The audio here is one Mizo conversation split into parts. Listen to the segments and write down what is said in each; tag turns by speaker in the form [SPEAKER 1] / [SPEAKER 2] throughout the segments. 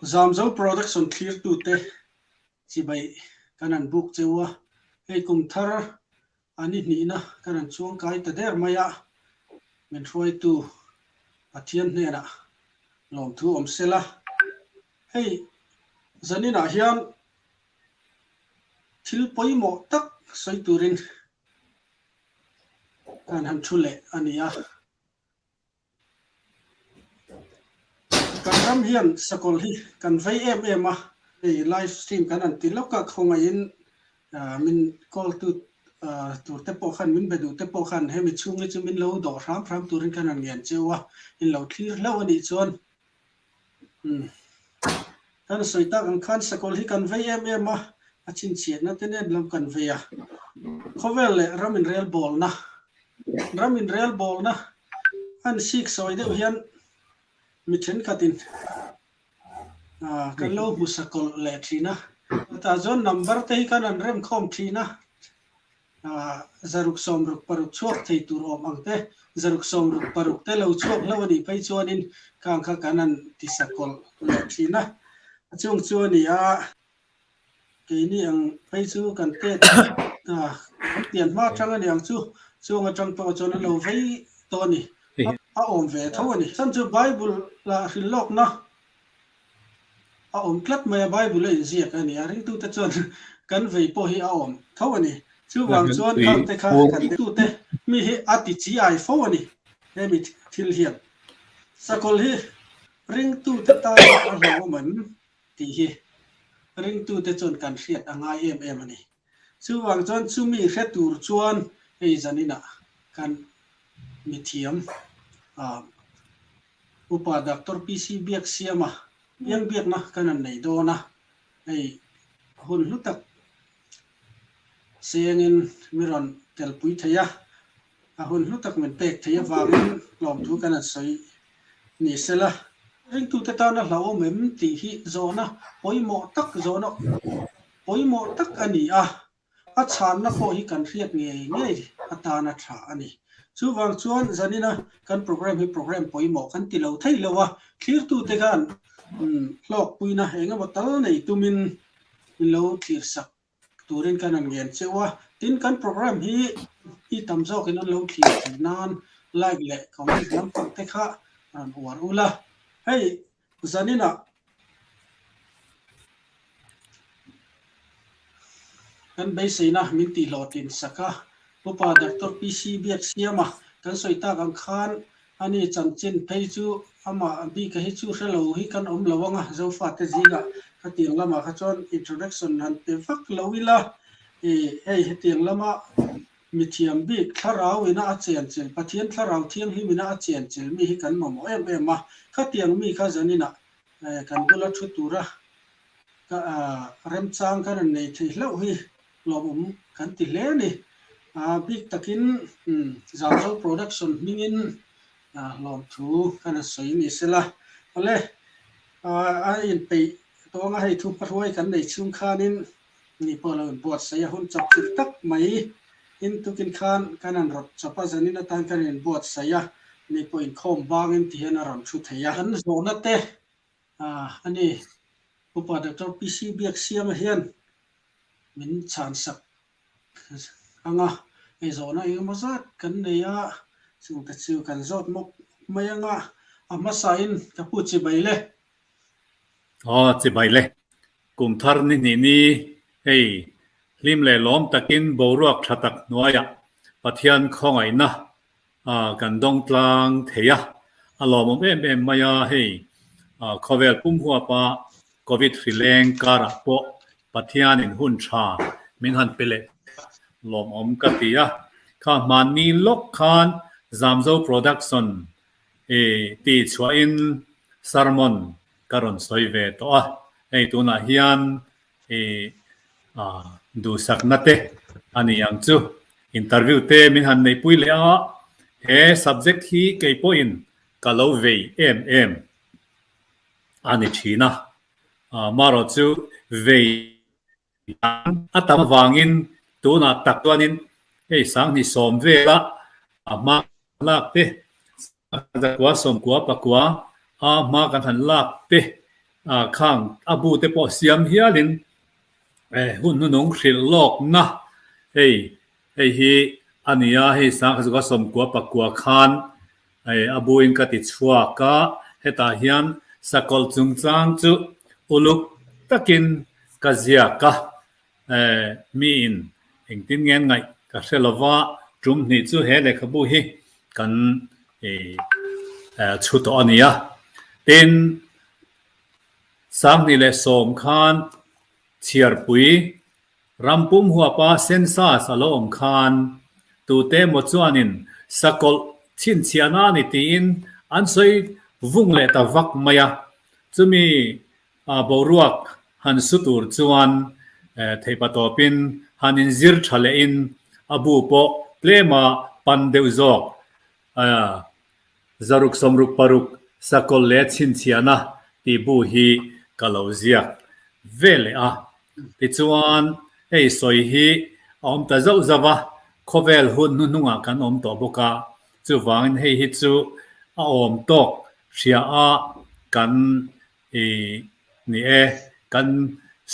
[SPEAKER 1] Zamzo Production thlirtute chibai kan han buk cheu a, hei kum thar a ni hnihna kan han chuangkai ta der mai a, min hruaitu Pathian hnenah lawmthu awm sela. Hei zaninah hian thil pawimawh tak sawi turin kan han thu leh a ni a. Kan ram hian sakawlh hi kan vei em em a, hei live stream kan han ti lawk a, khawngaihin min call tu tur te pawh khan, min be duh te pawh khan hemi chhung hi chu min lo dawh hram hram turin kan han ngen cheu a, in lo thlir hlauh a nih chuan Umm. Kan sawi tak ang khan sakawlh hi kan vei em em a, a chhinchhiahna te nen lam kan vei a. Khawvel leh ram inrelbawlna, ram inrelbawlna an sik sawi deuh hian mi thenkhatin kan lo hmu sakawlh leh thin a. Chutah chuan number te hi kan han remkhawm thin a. 666 chhuak thei tur awm ang te, 666 te lo chhuak hlauh a nih phei chuanin khang kha kan han ti sakawlh leh thin a. A chung chu a ni a, keini ang phei chu kan tet kan pian hma atang a ni ang chu, chung atang pawh chuan an lo vei tawh a ni, a awm ve tho a ni. Chhan chu Bible ah hrilhlawkna A awm tlat mai a, Bible a inziak a ni a, ringtute chuan kan vei pawh hi a awm tho a ni. Chuvang chuan khangte kha kan ringtute mi hi a ti chi ai fo a ni hemi thil hian. Sakawlh hi ringtute tan a hlauhawm em tih hi ringtute chuan kan hriat a ngai em em a ni. Chuvang chuan chumi hre tur chuan hei zaninah kan mithiam Upa Doctor PC Biaksiama piangbiakna kan han nei dawn a, hei hun hlu tak sengin mi rawn telpui thei a, a hun hlu tak min pek thei avangin tlawmthu kan han sawi ni sela. Ringtute tana hlauhawm em tih hi zawhna pawimawh tak zawhna pawimawh tak a ni a. A chhanna pawh hi kan hriat ngei ngei atana tha a ni. Chuvang chuan zanina kan program hi program pawimawh kan ti lo thei lo a, thlirtute khan hlawkpuina eng emaw tal nei tumin min lo thlirsak turin kan han ngen cheu a. Tin, kan program hi mi tam zawkin an lo thlir theih nan like leh comment lampang te kha rawn uar ula. Hei zaninah Kan beiseina min tihhlawhtlin sak a, Upa Doctor PC Biaksiama kan sawi tak ang khan ani chanchin phei chu amah bika hi chu hre lo hi kan awm lo ang a, Zofate zingah khatiang lamah kha chuan introduction han pe vak lo ila, ih hei hetiang lama mithiam bik thlarau ina a chenchilh, Pathian thlarau thianghlim ina a chenchilh mi hi kan mamawh em em a, khatiang mi kha zaninah kan bula thu tura ka remchang kan rawn nei thei hlauh hi lawmawm kan ti hle a ni. Bik takin Zamzo Production hmingin lawmthu kan rawn sawi ni sela. Awle, a inpeih tawng a hei thu hmahruai kan nei chhung khanin ni pawh lo inbuatsaih a hun chawp chilh tak mai in tukin khan kan han rawt chawp a, zanin atan kan inbuatsaih a, ni pawh inkhawm bangin ti hian a rawn thu thei a. Kan zawhna te a ni, Upa Doctor PC Biaksiama hian min chhansak ang a, hei zawhna engemaw zat kan nei a, chungte chu kan zawt mawp mai ang a, a hmasain ka pu chibai le.
[SPEAKER 2] Aw chibai le. Kum thar ni hnih ni hei hlim leh lawm takin boruak tha tak hnuaiah Pathian khawngaihna kan dawng tlang thei a, a lawmawm em em mai a, hei khawvel pum huapa Covid hri leng karah pawh Pathianin hun tha min han pe leh lawmawm ka ti a, kha hmanni lawk khan Zamzo Production tih chhuahin sermon ka rawn sawi ve tawh a, hei tunah hian i duhsakna te a ni ang chu. Interview te min han neihpui leh a, he subject hi kei pawhin ka lo vei em em a ni thin a, marawh chu vei a tam avangin tunah tak chuanin hei 2010 vela a hma lak te, 1994 a hma kan han lak te. Khang a bu te pawh siam hialin hun hnunung hrilh lawkna hei hei hi a ni a, hei Sangkhazuka sawmkua pakua khan a buin ka ti chhuak a, hetah hian sakawlh chungchang chu uluk takin ka ziak a, miin engtin nge an ngaih ka hre lo va, tum hnih chu he lehkhabu hi kan chhu tawh a ni a. Tin, Sanghnih leh sawm khan chhiarpui ram pum huapa census a lo awm khan tute emaw chuanin sakawlh chhinchhiahna a ni tiin an sawi vung leh ta vak mai a, chumi boruak han su tur chuan theihpa tawpin han inzir tha lehin a bu pawh tlema pan deuh zawk zaruk sawmruk paruk sakawlh leh chhinchhiahna tih bu hi ka lo ziak ve leh a. Tichuan hei sawi hi a awm ta zauh zauh a, khawvel hun hnuhnungah kan awm tawh bawk a, chuvangin hei hi chu a awm tawk hria a kan i ni e, kan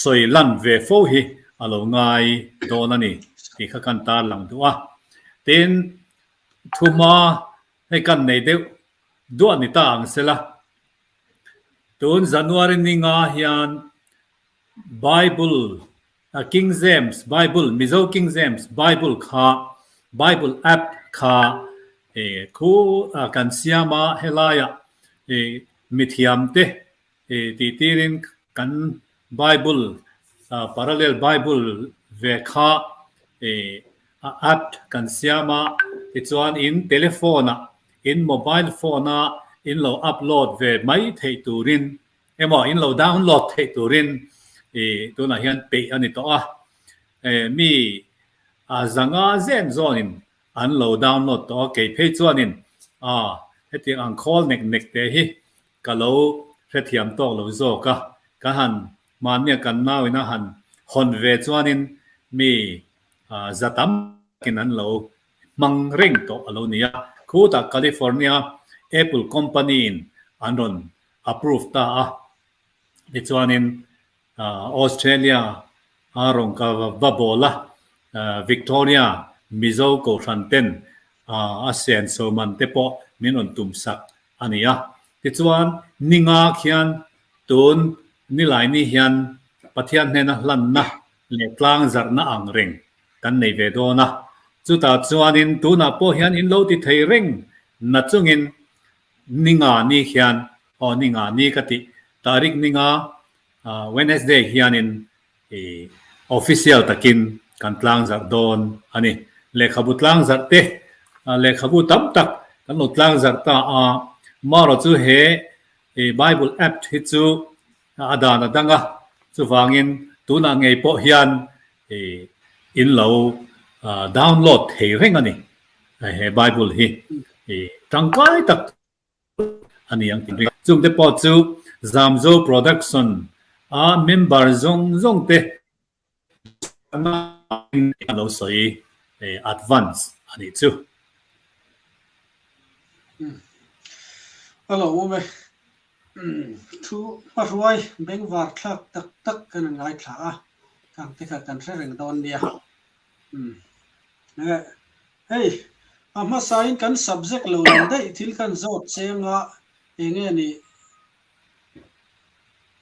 [SPEAKER 2] sawi lan ve fo hi a lo ngai dawn a ni tih kha kan tarlang duh a. Tin, thuma hei kan nei deuh duah ni ta ang sela, tun January ninga hian Bible King James Bible, Mizo King James Bible kha Bible app kha khu kan siam a, helaiah mithiamte tih tirin kan Bible parallel Bible ve kha app kan siam a, tichuan in telephone-ah in mobile phone-a in lo upload ve mai theih turin Emaw in lo download theih turin i tunah hian peih a ni tawh a, mi a zanga zen zawnin an lo download tawh a, kei phei chuanin a hetiang ang khawl nek nek te hi ka lo hrethiam tawk lo zawk a, ka han mahnia kan nauin a han hawn ve chuanin mi za tam takin an lo hmang reng tawh a lo ni a, khutah California Apple company in an rawn approve ta a, tichuanin Australia a rawn ka va bawl a, Victoria Mizo Kohhran ten a senso man te pawh min rawn tum sak a ni a. Tichuan ninga khian tun nilai ni hian Pathian hnena hlanna leh tlang zarhna ang reng kan nei ve dawn a, chutah chuanin tunah pawh hian in lo ti thei reng na chungin Ninga ni hian, aw ninga ni ka tih, tarik ninga Wednesday hianin i official takin kan tlangzarh dawn a ni. Lehkhabu tlangzarh te, lehkhabu tam tak kan lo tlangzarh ta a, marawh chu he Bible app hi chu a dan a dang a, chuvangin tunah ngei pawh hian i in lo download thei reng a ni. He Bible hi i tangkai tak a ni ang tih ring. Chungte pawh chu Zamzo Production a member zawng zawng te a lo sawi advance a nih chu.
[SPEAKER 1] A lo awm e. Thu hmahruai bengvar thlak tak tak kan han ngaithla a, kang te kha kan hre reng dawn nia. Hei, a hmasain kan subject lo lam daih thil khan zawt cheng a, eng nge nih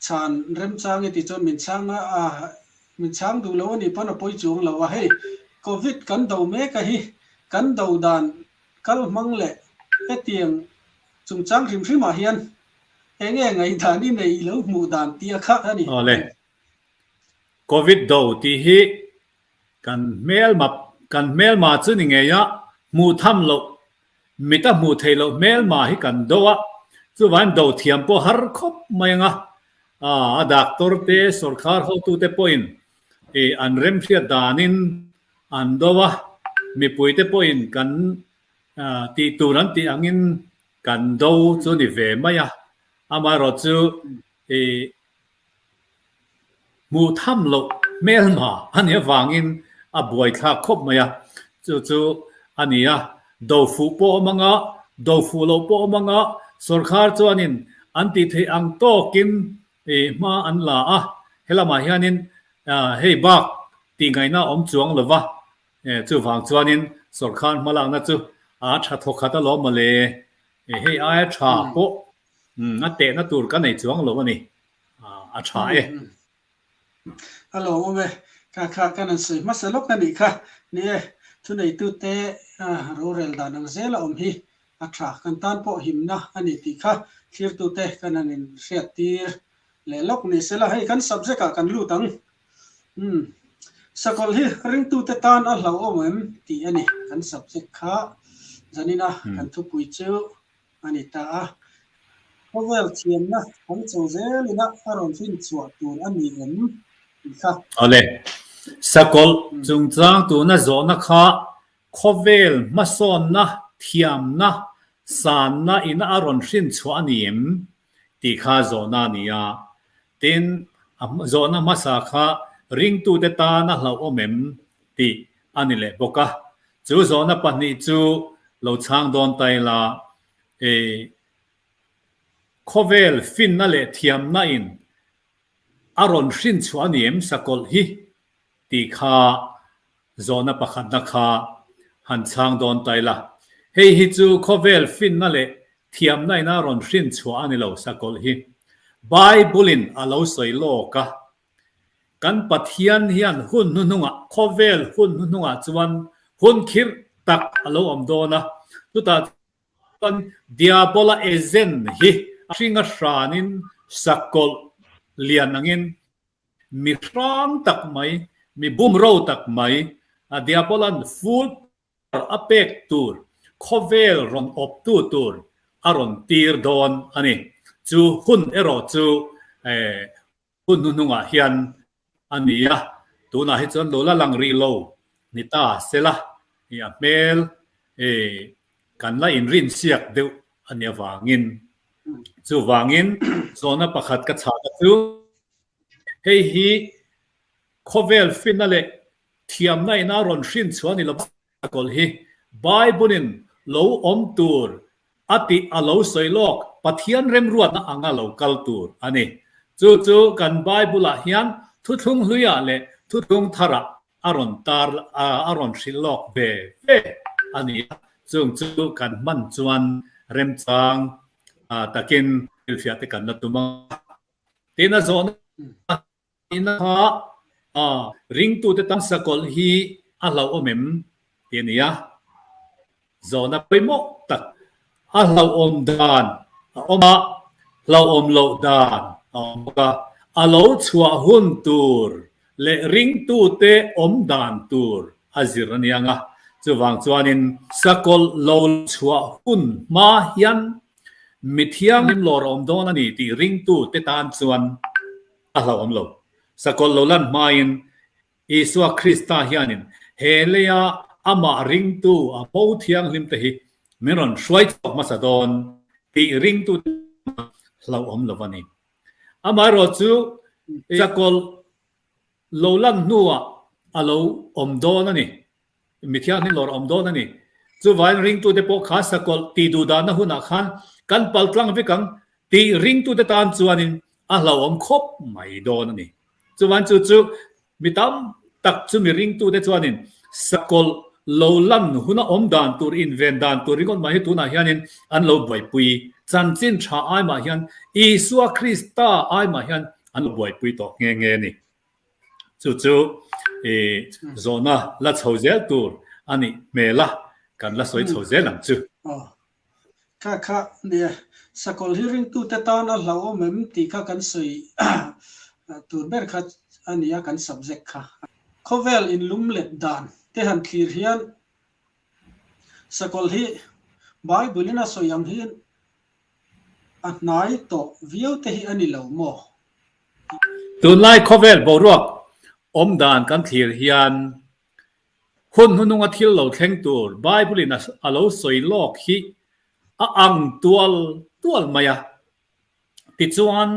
[SPEAKER 1] chhan remchang i tih chuan min chhang a, min chhang duh lo a nih pawn a pawi chuang lo a. Hei, Covid kan do mek a hi, kan do dan kal hmang leh hetiang Chungchang hrim hrimah hian eng nge ngaihdan i neih lo hmuh dan tia kha a ni.
[SPEAKER 2] Awle. Covid do tih hi kan hmelma kan hmelma chu ni ngei a, hmuh tham loh, mit a hmuh theih loh hmelma hi kan do a, chuvain do thiam pawh har khawp mai ang a, a doctor te, sorkar hotute pawhin ih an remhriat danin an do a, mipuite pawhin kan Tih tur an tih angin kan do chu ni ve mai a, amaherawh chu i hmuh tham loh hmelma a nih avangin a buaithlak khawp mai a, chu chu a ni a, do fuh pawh awm anga, do fuh loh pawh awm anga, sorkar chuanin an tih theih ang tawkin i. hma an la a, helamah hianin hei bak tih ngaihna awm chuang lo va, chuvang chuanin sawrkar hmalakna chu a tha thawkhat alawm mawle, hei aia tha pawh a tehna tur ka nei chuang lo a ni, a tha e.
[SPEAKER 1] A lawmawm e, kha kha kan han sawi hmasa lawk a nih kha. Ni e, thuneitute rorel dan ang zel a awm hi a tha. Kan tan pawh himna a ni tih kha thlirtute kan han inhriat tir leh lawk ni sela. Hei kan subject ah kan lut ang. Umm, sakawlh hi ringtute tan a hlauhawm em tih a ni kan subject kha zanina kan thupui chu. a ni ta a. Khawvel thiamna kan cho zelin a a rawn hrin chhuah tur a ni em tih kha.
[SPEAKER 2] Awle, sakawlh chungchang tuna zawhna kha khawvel hmasawnna thiamna sanna ina a rawn hrin chhuah a ni em tih kha zawhna a ni a. Tin, a zawhna hmasa kha ringtute tan a hlauhawm em tih a ni leh bawk a. Chu zawhna pahnih chu lo chhang dawn ta ila, e, khawvel finna leh thiamna in a rawn hrin chhuah a ni em sakawlh hi tih kha zawhna pakhatna kha han chhang dawn ta ila. Hei hi chu khawvel finna leh thiamna in a rawn hrin chhuah a ni lo sakawlh hi. Bible in a lo sawi lawk a, Kan Pathian hian hun hnuhnungah, khawvel hun hnuhnungah chuan hun khirh tak a lo awm dawn a. Chutah chuan Diabola agent hi a hringa hranin sakawlh lian angin mi hrang tak mai, mi bumro tak mai, Diabola'n full a pek tur, khawvel rawn awptu tur a rawn tir dawn a ni. Chu hun erawh chu Hun hnuhnungah hian a ni a, tunah hi chuan lo la lang rih lo ni ta sela, i a hmel i kan la inrinsiak deuh a nih avangin. Chuvangin zawhna pakhat ka chhahna chu hei hi khawvel finna leh thiamna ina rawn hrin chhuah a ni lo a kawlh hi Bible-in lo awm tur a tih a lo sawi lawk Pathian remruatna anga lo kal tur a ni. Chu chu kan Bible-ah hian thuthlung hluiah leh thuthlung tharah a rawn tar a rawn hrilh lawk ve ve a ni a, chung chu kan hman chuan remchang takin hrilhfiah te kan la tum a. Tin a zawhna Ina kha a ringtute tan sakawlh hi a hlauhawm em tih a ni a, zawhna pawimawh tak a hlauhawm dan a awm a, hlauhawm loh dan a awm bawk a, a lo chhuah hun tur leh ringtute awm dan tur a zir a ni ang a, chuvang chuanin sakawlh lo chhuah hun hma hian mi thianghlim lawr a awm dawn a ni tih ringtute tan chuan A hlauhawm lo. Sakawlh lo lan hmain Isua Krista hianin he leia amah ringtu a bo thianghlim te hi min rawn hruai chhuak hmasa dawn tih ringtu te hlauhawm lo a ni. Amaherawh chu sakawlh lo lan hnuah a lo awm dawn a ni. Mi thianghlim lawr a awm dawn a ni. Chuvain ringtute pawh kha sakawlh tih duh danna hunah khan kan pal tlang vek ang tih ringtute tan chuanin a hlauhawm khawp mai dawn a ni. Chuvain chu chu mi tam tak chu mi ringtute chuanin sakawlh lo lan huna awm dan tur, inven dan tur ringawt mai hi tunah hianin an lo buaipui. Chanchin tha ai mah hian Isua Krista ai mah hian an lo buaipui tawh nghe nghe a ni. Chu chu i zawhna la chho zel tur a nih hmel a, kan la sawi chho zel ang chu.
[SPEAKER 1] Aw, kha kha nia, sakawlh hi ringtute tan a hlauhawm em tih kha kan sawi tur ber kha a nia kan subject kha. Khawvel inlum let dan te han thlir hian sakawlh hi Bible in a sawi ang hian a hnai tawh viau te hi a ni lo maw?
[SPEAKER 2] Tunlai khawvel boruak awm dan kan thlir hian hun hnununga thil lo thleng tur Bible in a lo sawi lawk hi a ang tual tual mai a. Tichuan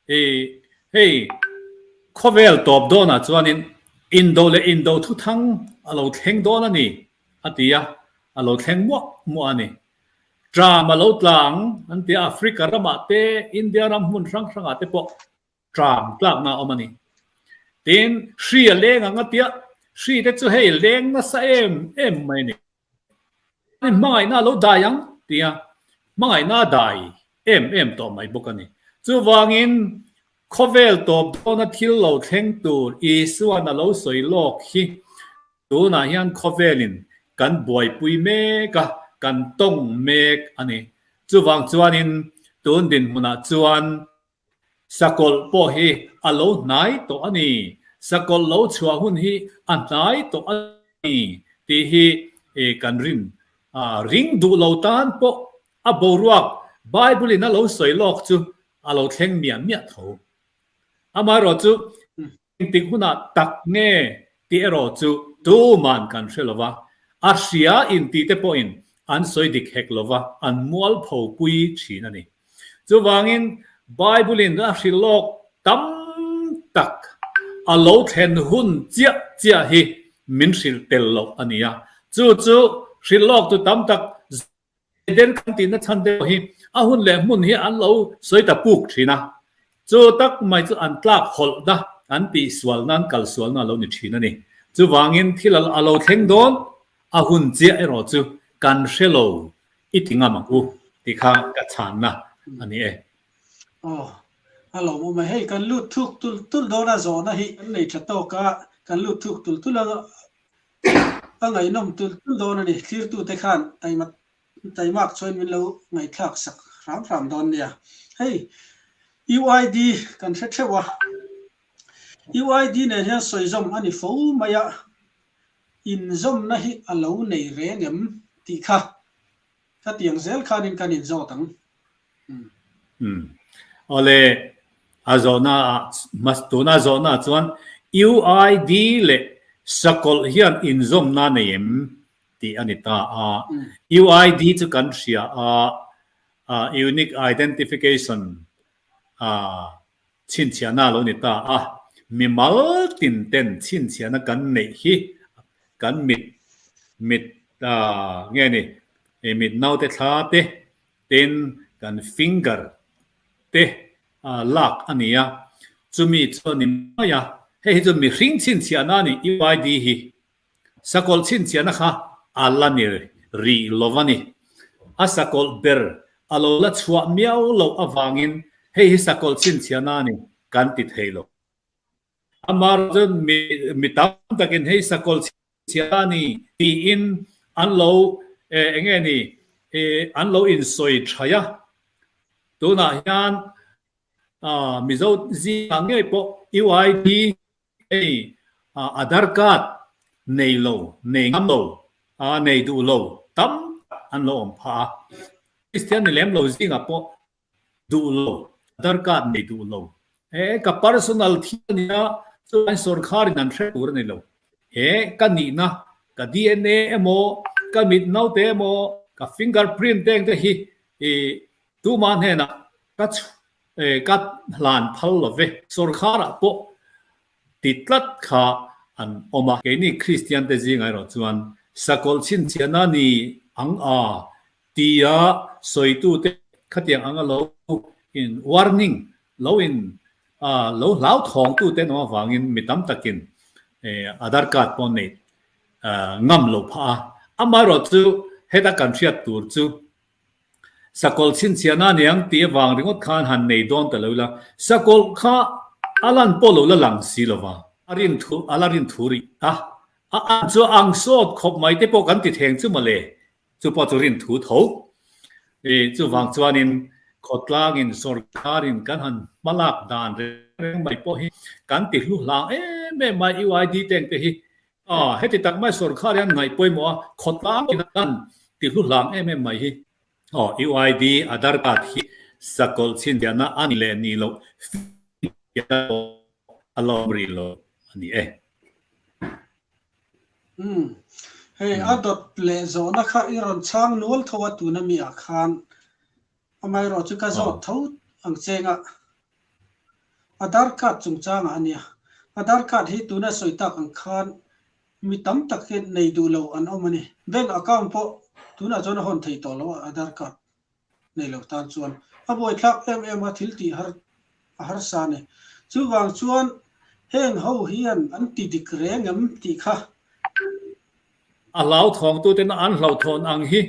[SPEAKER 2] hei khawvel tawp dawnah chuanin indo leh indo thuthang a lo thleng dawn a ni a ti a, a lo thleng muah muah a ni. Tram a lo tla ang an ti a, Africa ramah te, India ram hmun hrang hrangah te pawh. Tram tlakna a awm a ni. Tin, hri a leng ang a tia, hri te chu hei leng nasa em em mai a ni. Hmangaihna a lo dai ang tia, hmangaihna a dai em em tawh mai bawk a ni. Chuvangin, khawvel tawp dawna thil lo thleng tur Isua'n a lo sawi lawk hi tunah hian khawvelin kan buaipui mek a, kan tawng mek a ni. Chuvang chuanin tun dinhmunah chuan Sakawlh pawh hi a lo hnai tawh a ni. Sakawlh lo chhuah hun hi a hnai tawh a ni tih hi kan rin. Ring duh lo tan pawh a boruak Bible in a lo sawi lawk chu a lo thleng miah miah tho. Amaherawhchu Engtik hunah tak nge tih erawh chu tuman kan hre lo va, a hria intih te pawhin an sawi dik hek lo va, an mualpho pui thin a ni. Chuvangin Bible-in a hrilh lawk tam tak a lo thlen hun chiah chiah hi min hrilh tel loh a ni a, chu chu hrilh lawk tu tam tak Den kan tihna chhan deuh hi a hun leh hmun hi an lo sawi ta puk thin a, chu tak mai chu an tlak hawlhna, an tihsualna, an kalsualna a lo ni thin a ni. Chuvangin thil a lo thleng dawn, a hun chiah erawh chu kan hre lo i ti ngam ang u tih kha ka chhanna a ni e.
[SPEAKER 1] Aw, a lawmawm e. Hei kan lut thuk tul tul dawn a, zawhna hi kan nei tha tawk a, kan lut thuk tul tul a, A ngaihnawm tul tul dawn a ni. Thlirtute khan taima taimak chuan min lo ngaihthlak sak hram hram dawn nia. Hei UID kan hre theuh a, UID nen hian sawizawm a ni fo mai a, inzawmna hi a lo nei reng em tih kha Khatiang zel khanin kan inzawt ang.
[SPEAKER 2] Umm. Awle, a zawhna ah, tuna zawhna ah chuan UID leh Sakawlh hian inzawmna nei em tih a ni ta a. UID chu kan hria a, Unique Identification chhinchhiahna a lo ni ta a, mimal tin ten chhinchhiahna kan neih hi kan mit mit nge ni mit naute thla te tin kan finger te lak a ni a, chumi chu a ni mai a, hei hi chu mihring chhinchhiahna a ni UID hi. Sakawlh chhinchhiahna kha a la ni rih lo a ni. A sakawlh ber a lo la chhuah miau loh avangin hei hi sakawlh chhinchhiahna a ni kan ti thei lo. Amaherawhchu chuan mi mi tam takin hei sakawlh chhinchhiahna a ni tiin an lo eng nge ni an lo insawi thaih a. Tunah hian Mizo zingah ngei pawh UID Hei Aadhaar card nei lo, nei ngam lo, nei duh lo tam tak an lo awm phah a. Kristian ni lem lo zingah pawh duh lo, Aadhaar card nei duh lo. He ka personal thil a nia, chuan sawrkharin an hre tur a ni lo. He ka nihna, ka DNA emaw, ka mit naute emaw, ka finger print te engte hi tumah hnenah ka Ka hlan phal lo ve. Sawrkharah pawh ti tlat kha an awm a. Keini Kristian te zingah erawh chuan sakawlh chhinchhiahna ni ang a tia sawitute khatiang anga lo in warning, lo in lo hlauthawngtute an awm avangin mi tam takin Aadhaar card pawh an nei ngam lo phah a. Amaherawhchu heta kan hriat tur chu Sakawlh chhinchhiahna a niang tih avang ringawt khan han nei dawn ta lo ila, sakawlh kha a lan pawh lo la lang si lo va, a rin thu a la rin thu rih a, a an chu ang sawt khawp mai te pawh kan ti theng chu mawle, chu pawh chu rin thu tho. I chuvang chuanin khawtlangin sawrkarin kan han hmalak dan reng reng mai pawh hi kan ti hlu hlang em em a, UID te ang te hi A, heti tak mai sawrkhar hian ngaih pawimawh a, khawtlang in an ti hlu hlang em em mai hi. Aw, UID Aadhaar card hi sakawlh chhinchhiahna a ni leh ni loh finfiahna pawh a la awm rih lo a ni e.
[SPEAKER 1] Umm, hei a dawt leh zawhna kha i rawn chhang nual tho a tuna mi ah khan amaherawh chu ka zawt tho ang cheng a. Aadhaar card chungchangah a nia. Aadhaar card hi tuna sawi tak ang khan mi tam tak hi nei duh lo an awm a ni. Bank account pawh tunah chuan a hawn thei tawh lo a Aadhaar card nei lo tan chuan. A buaithlak em em a, thil tih har a harsa a ni. Chuvang chuan heng ho hian an ti dik reng em tih kha.
[SPEAKER 2] A hlauthawngtuten an hlauhthawn ang hi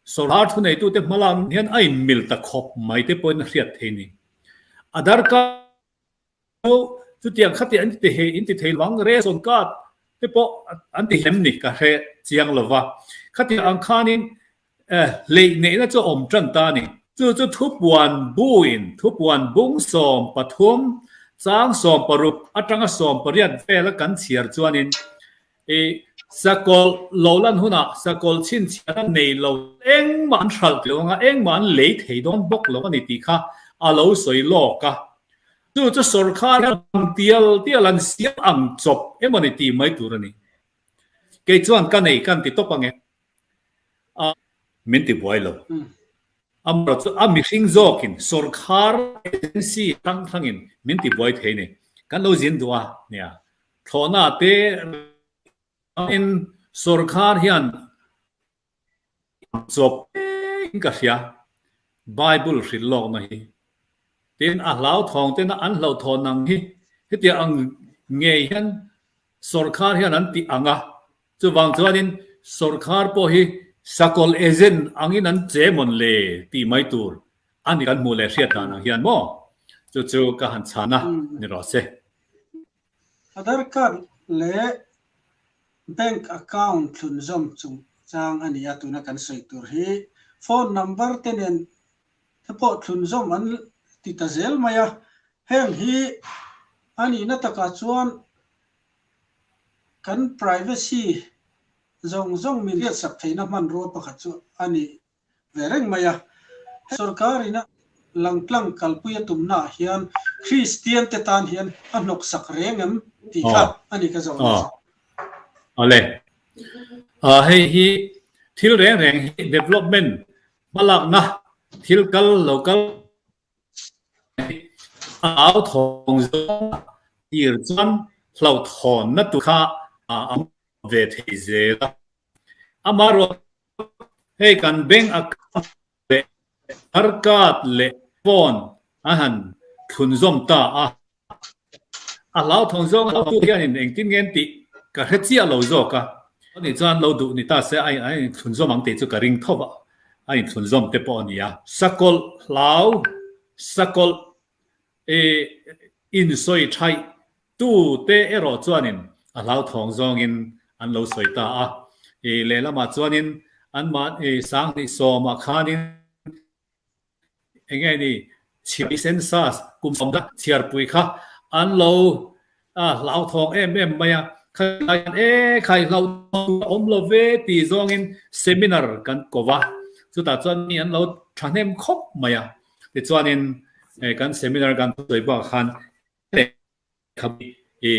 [SPEAKER 2] sawrhar thuneitute hmalam hian a inmil ta khawp mai te pawhin a hriat thei ni. A darkar chu chutiang khati an ti thei in ti thei lo ang, ration card te pawh an ti hem ni ka hre chiang lo va. Khatiang ang khanin Hleih neihna chu a awm tan ta a ni. Chu chu thupuan buin thupuan bung 13 chang 16 atanga 18 vela kan chhiar chuanin i sakawlh lo lan hunah sakawlh chhinchhiahna nei lo engmah an hralh lo anga engmah an lei thei dawn bawk lo a ni tih kha a lo sawi lawk a. Chu chu sawrkhar hian ang tial tial an siam ang chawp emaw ni tih mai tur a ni. Kei chuan ka nei kan ti tawp ange. A min ti buai lo. Amaherawhchu a mihring zawkin sawrkhar agency hrang hrangin min ti buai thei ni. Kan lo zin duh a nia. Thlawhna te in sawrkhar hian chawp in ka hria. Bible hrilh lawkna hi. Tin a hlauthawng tena an hlauhthawn ang hi hetiang ang ngei hian sawrkhar hian an tih ang a. Chuvang chuanin sawrkhar pawh hi sakawlh agent angin an che mawn le tih mai tur a ni kan hmuh leh hriat dan ang hian maw? Chu chu ka han chhan a ni rawh se.
[SPEAKER 1] Aadhaar card leh bank account thlunzawm chungchang a ni a, tuna kan sawi tur hi phone number te nen te pawh thlunzawm an ti ta zel mai a, heng hi a nihna takah chuan Kan privacy zawng zawng min hriatsak theihna hmanrua pakhat chu a ni ve reng mai a. Sorkar ina langtlang kalpui a tumnaah hian Kristian te tan hian a hnawksak reng em tih kha a ni ka zawh leh chu.
[SPEAKER 2] Awle. Hei hi thil reng reng hi development hmalakna thil kal lo kal A au thawng zawng tir chuan hlauhthawnna tur kha a awm ve thei zel a. Amaherawhchu hei kan bank account leh Aadhaar card leh phone a han thlunzawm ta a. A hlauthawng zawng a hlautu hianin engtin nge an tih ka hre chiah lo zawk a. Ani chuan lo duh ni ta se a inthlunzawm ang tih chu ka ring tho a, a inthlunzawm te pawh a ni a. Sakawlh hlau, sakawlh i insawi thaih tu te erawh chuanin a hlauthawng zawngin an lo sawi ta a. I lehlamah chuanin anmahni 2010 ah khanin Eng nge ni chhiar census kum sawmna chhiarpui kha an lo hlauthawng em em mai a, khailai hian e khai hlauthawng a awm lo ve tih zawngin seminar kan ko va, chutah chuan mi an lo thahnem khawp mai a, tichuanin kan seminar kan sawi bakah khan Kha i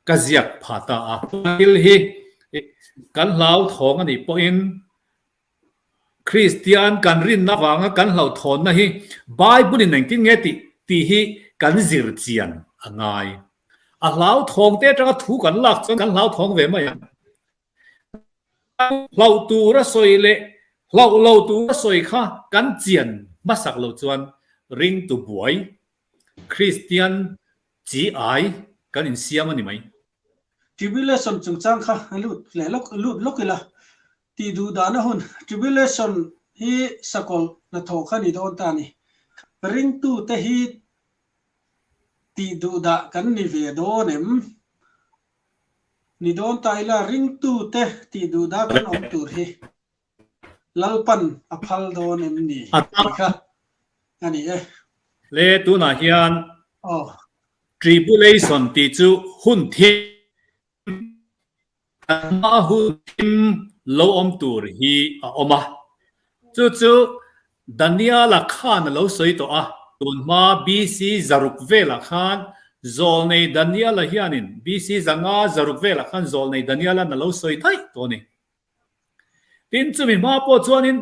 [SPEAKER 2] ka ziak pha ta a. Thil hi kan hlauthawng a nih pawhin Kristian kan rinna avanga kan hlauhthawnna hi Bible in engtin nge tih tih hi kan zir chian a ngai. A hlauthawng te atanga thu kan lak chuan kan hlauthawng ve mai ang. Hlauh tura sawi leh hlauh lo tura sawi kha kan chian hmasak lo chuan ringtu buai Kristian chi ai kan insiam a ni mai.
[SPEAKER 1] Tribulation chungchang kha lut leh lawk lut lawk ila tih duh dahna hun Tribulation hi sakawlh hnathawh kha ni dawn ta a ni. Ringtute hi tih duh dah kan ni ve dawn em? Ni dawn ta ila ringtute tih duh dah kan awm tur hi. Lalpan a phal dawn em ni tih kha a ni e.
[SPEAKER 2] Le tunah hian tribulation tih chu hun thim kan hma hun thim lo awm tur hi a awm a. Chu chu Daniela khan a lo sawi tawh a, tun hma BC 600 velah khan zawlnei Daniela hianin BC 500 600 velah khan zawlnei Daniela'n a lo sawi daih tawh a ni. Tin, chumi hma pawh chuanin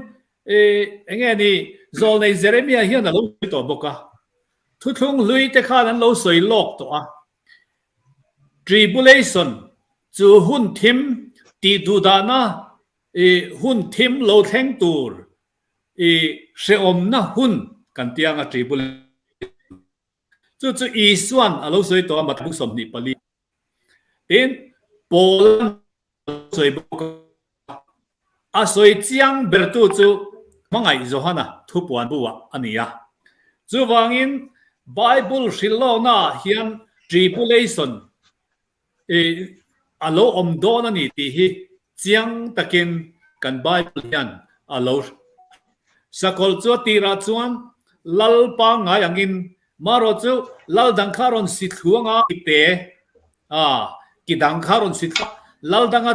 [SPEAKER 2] eng nge ni, zawlnei Jeremia hian a lo sawi tawh bawk a. Thuthlung hlui te khan an lo sawi lawk tawh a. Tribulation chu hun thim tih duhdahna hun thim lo thleng tur hrehawmna hun kan ti ang a, tribulation. Chu chu Isuan a lo sawi tawh a, Matthew 24. Tin, Paula'n a lo sawi bawk a, a sawi chiang bertu chu Hmangaih Johana thupuan bu-ah a ni a. Chuvangin, Bible hrilhlawknaah hian tribulation I a lo awm dawn a ni tih hi chiang takin kan Bible hian a lo Sakawlh chu a tirah chuan Lal pangngai angin marawh chu Lal dang kha a rawn si thluang a, ki te a ki dang kha a rawn si thluang a, Lal danga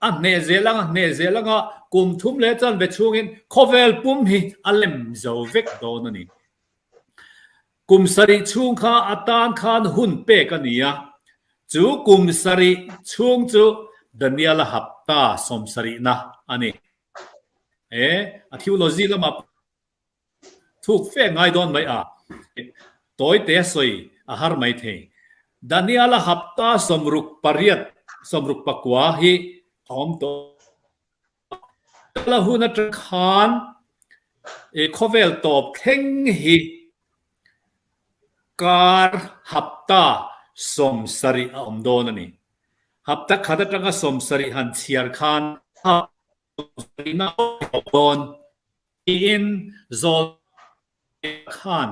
[SPEAKER 2] a hneh zel anga hneh zel anga kum thum leh chanve chhungin khawvel pum hi a lem zo vek dawn a ni. Kum sarih chhung kha atan khan hun pek a ni a, chu kum sarih chhung chu Daniel-a hapta sawmsarihna a ni. E, a theology lamah thuk fe ngai dawn mai a, tawite a sawi a har mai thei. Daniel-a hapta 68, 69 hi a awm tawh. La hun atang khan i khawvel tawp thleng hi kar hapta 70 a awm dawn a ni. Hapta khat atanga 70 han chhiar khan hapta 70 na a awm dawn tiin zawl khan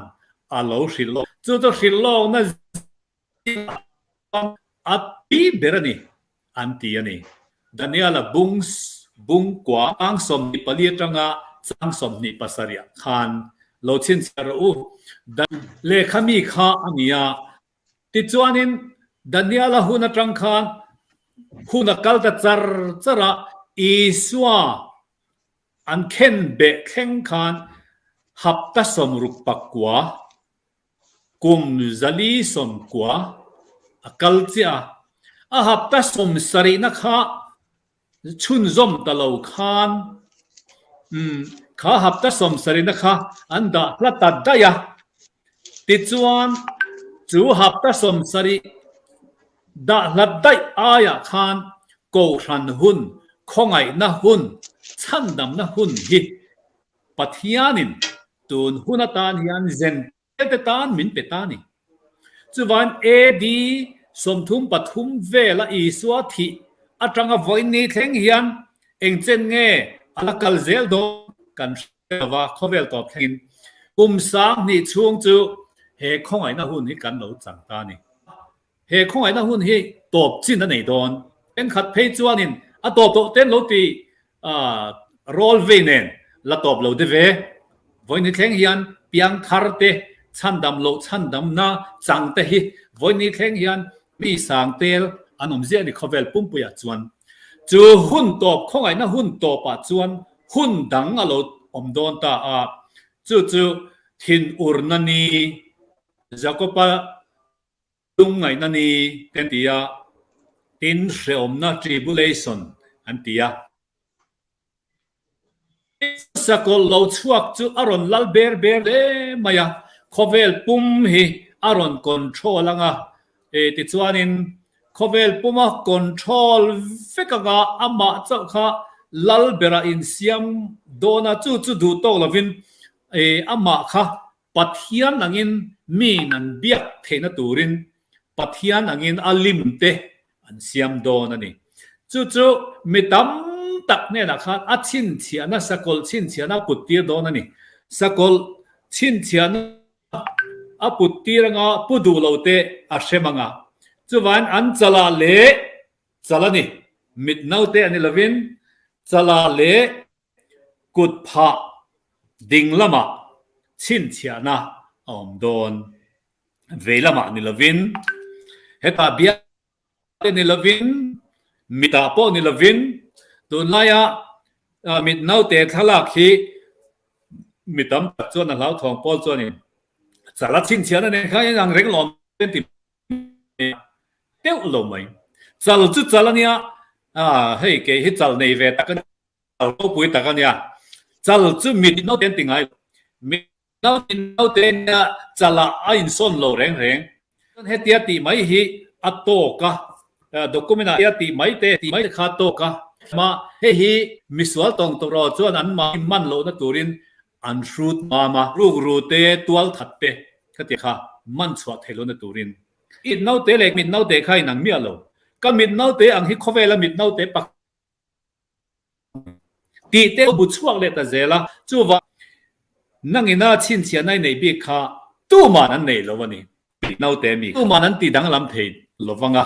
[SPEAKER 2] a lo hrilh lawk. Chu chu hrilh lawkna A pi ber a ni, an ti a ni. Daniel-a bung bung kua chang 24 atanga chang 27 ah khan lo chhinchhiah rawh u. Lehkha mi kha a ni a. Tichuanin Daniel-a hun atang khan hun a kal ta char char a, Isua an khen beh thleng khan hapta 69 Kum 490 a kal chiah a, a hapta 70na kha chhunzawm ta lo khan umm kha hapta 70na kha an dah hla ta daih a. Tichuan chu hapta 70 dah hlat daih aiah khan kohhran hun, khawngaihna hun, chhandamna hun hi Pathianin tun hun atan hian zen te tan min pe ta ni. Chuvain AD 33 vela Isua thih atanga vawiin ni thleng hian eng chen nge a la kal zel dawn kan hre lova, khawvel tawp thlengin kum 2000 chhung chu he khawngaihna hun hi kan lo chang ta ni. He khawngaihna hun hi tawp chin a nei dawn. Thenkhat phei chuanin a tawp tawh ten lo ti rawl vei nen la tawp lo de ve. Vawiin thleng hian piang thar te, chhandam loh chhandamna chang te hi vawiin thleng hian mi sang tel an awm ziah a ni khawvel pumpuiah chuan. Chu hun tawp khawngaihna hun tawpah chuan hun dang a lo awm dawn ta a, chu chu thinurna ni Jakoba Lungngaihna ni te an ti a, tin hrehawmna, tribulation, an ti a. Sakawlh lo chhuak chu a rawn lal ber ber hle mai a, khawvel pum hi a rawn control ang a, tichuanin khawvel puma control vek anga amah chauh kha lal berah insiam dawn a, chu chu duh tawk lovin amah kha Pathian angin miin an biak theihna turin Pathian angin a lim te an siam dawn a ni. Chu chu mi tam tak hnenah khan a chhinchhiahna, sakawlh chhinchhiahna a put tir dawn a ni. Sakawlh chhinchhiahna a put tir anga pu duh lo te a hrem anga. Chuvain an chalah leh chal a ni. Mit naute a ni lovin chalah leh Kut phah ding lamah chhinchhiahna a awm dawn. Vei lamah ni lovin, hetah biak te ni lovin, mitah pawh ni lovin, tunlaia mit naute thlalak hi mi tam tak chuan a hlauthawng pawl chuanin chala chhinchhiahna nen khan in ang reng lawm te ti deuh lo mai. Chal chu chal a nia, hei kei hi chal nei ve tak a ni. Chal ropui tak a nia. Chal chu mit naute an ti ngai lo. Mit naute naute nia chalah a insawn lo reng reng. Chuan hetia tih mai hi a tawk a, document ah hetia tih mai te tih mai te kha a tawk a. Mah hei hi misual tawng tawh rawh chuan an mahni man lohna turin an hrut mam a, rukru te, tual that te khatiang kha. Man chhuah theih lohna turin. I naute leh mit naute kha inang miah lo. Ka mit naute ang hi khawvela mit naute pakhat tih te bu chhuak leh ta zel a, chuvang nangina chhinchhiahna i neih bik kha tuman an nei lo a ni. Mit naute mi tuman an ti danglam thei lovang a,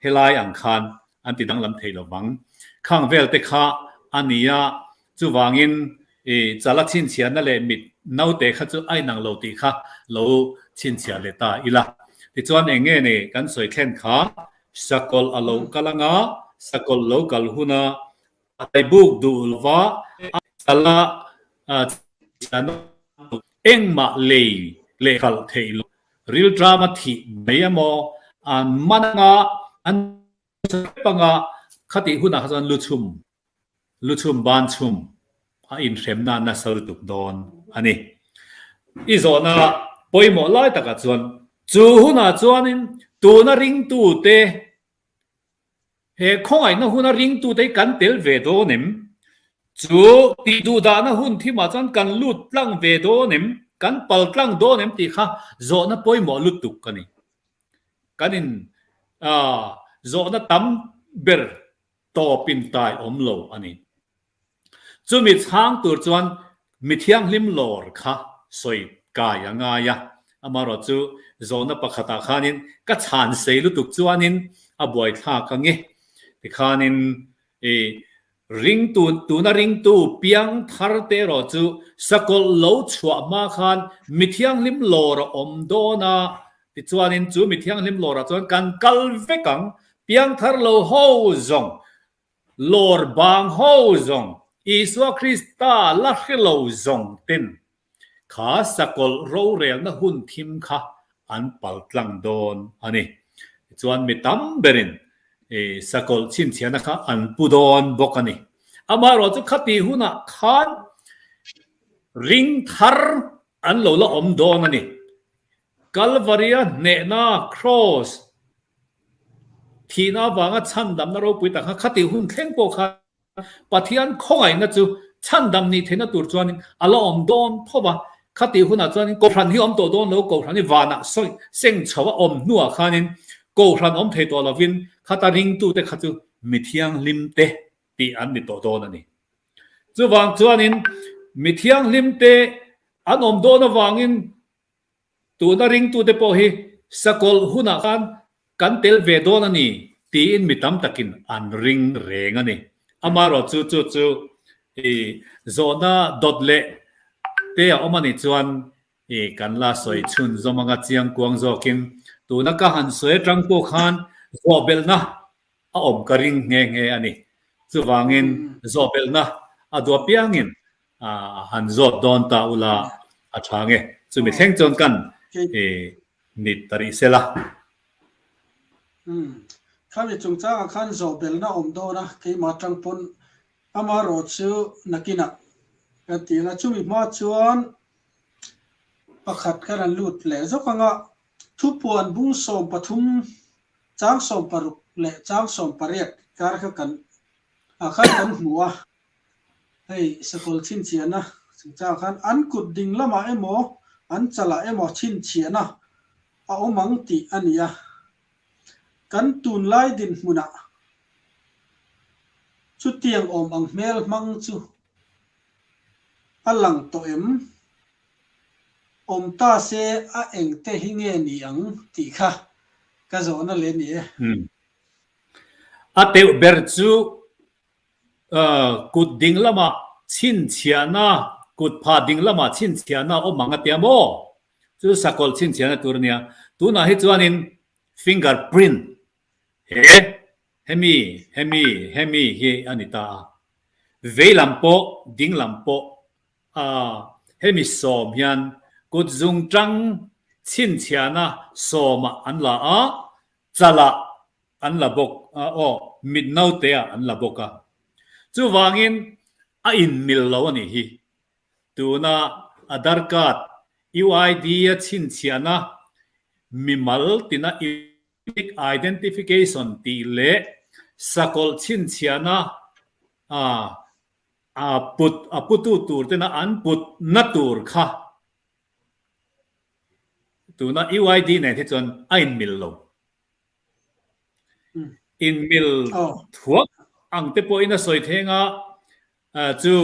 [SPEAKER 2] helai ang khan an ti danglam thei lovang. Khang vel te kha a ni a, chuvangin i chala chhinchhiahna leh mit naute kha chu a inang lo tih kha lo chhinchhiah leh ta ila. Tichuan eng nge ni kan sawi thlen kha Sakawlh a lo kal anga, sakawlh lo kal huna a taibuk duh lova a chala chhiahna engmah lei leh khalh theih loh rilṭama thih mai emaw an man anga an hrep anga khatih hunah kha chuan lu chhum Lu chhum ban chhum a inhremna nasa lutuk dawn a ni. I zawhna pawimawh lai takah chuan chu hunah chuanin tuna ringtute he khawngaihna huna ringtute hi kan tel ve dawn em? Chu tihduhdahna hun thimah chuan kan lut tlang ve dawn em? Kan pal tlang dawn em tih kha zawhna pawimawh lutuk a ni. Kan in zawhna tam ber tawp in tai awm lo a ni. Chumi chhang tur chuan mi thianghlim lawr kha sawi kai a ngai a, amaherawh chu zawhna pakhatah khanin ka chhan sei lutuk chuanin a buaithlak ang e. Tikhanin i ringtu tuna ringtu piang thar te erawh chu sakawlh lo chhuah hma khan mi thianghlim lawr a awm dawn a, tichuanin chu mi thianghlim lawrah chuan kan kal vek ang Piangthar lo ho zawng, lawr bang ho zawng, Isua Krista la hre lo zawng ten kha sakawlh rorelna hun thim kha an pal tlang dawn a ni. Tichuan mi tam berin sakawlh chhinchhiahna kha an pu dawn bawk a ni. Amaherawh chu khati hunah khan ring thar an lo la awm dawn a ni. Kalvaria hnehna, Cross, thihna avanga chhandamna ropui tak kha khatih hun thleng pawh khan Pathian khawngaihna chu chhandam nih theihna tur chuanin a la awm dawn tho va. Khatih hunah chuanin Kohhran hi awm tawh dawn lo, Kohhran hi vanah sawi seng chho a awm hnuah khanin Kohhran awm thei tawh lovin khata ringtute kha chu mi thianghlimte tih an ni tawh dawn a ni. Chuvang chuanin mi thianghlimte an awm dawn avangin Tuna ringtute pawh hi sakawlh hunah khan kan tel ve dawn a ni tiin mi tam takin an ring reng a ni. Amaherawh chu chu chu i zawhna dawt leh te a awm a nih chuan i kan la sawi chhun zawm anga chiang kuang zawkin tuna ka han sawi atang pawh khan zawhbelhna a awm ka ring nghe nghe a ni. Chuvangin zawhbelhna a duah piangin han zawt dawn ta ula a tha nge. Chumi thleng chuan kan ni ta rih sela.
[SPEAKER 1] Khami chungchangah khan zawhbelhna awm dawn a, keimah atang pawn amaherawh chu nakinah kan ti ang a. Chumi hma chuan pakhat kan han lut leh zawk ang a, thupuan bung 13 chang 16 leh chang 18 kar kha kan ah khan kan hmu a. Hei sakawlh chhinchhiahna chungchangah khan an kut ding lamah emaw an chalah emaw chhinchhiahna a awm ang tih a ni a. Kan tunlai dinhmunah chutiang awm ang hmel hmang chu a lang tawh em? Awm ta se a engte hi nge ni ang tih kha ka zawhna leh ni e.
[SPEAKER 2] A teuh ber chu Kut ding lamah chhinchhiahna, kut phah ding lamah chhinchhiahna awm ang a tia maw? Chu sakawlh chhinchhiahna tur a nia. Tunah hi chuanin finger print he hemi hemi hemi hi a ni ta a. Vei lam pawh ding lam pawh hemi sawm hian kut zungtang chhinchhiahna sawmah an la a, chalah an la bawk a, aw, mit naute ah an la bawk a. Chuvangin a inmil lo a nih hi. Tuna Aadhaar card, UID a chhinchhiahna mimal tina Unique Identification tih leh sakawlh chhinchhiahna a a put a putu tur tena an putna tur kha. tuna UID nen hi chuan a inmil lo. Inmil thuak ang te pawhin a sawi theng a, chu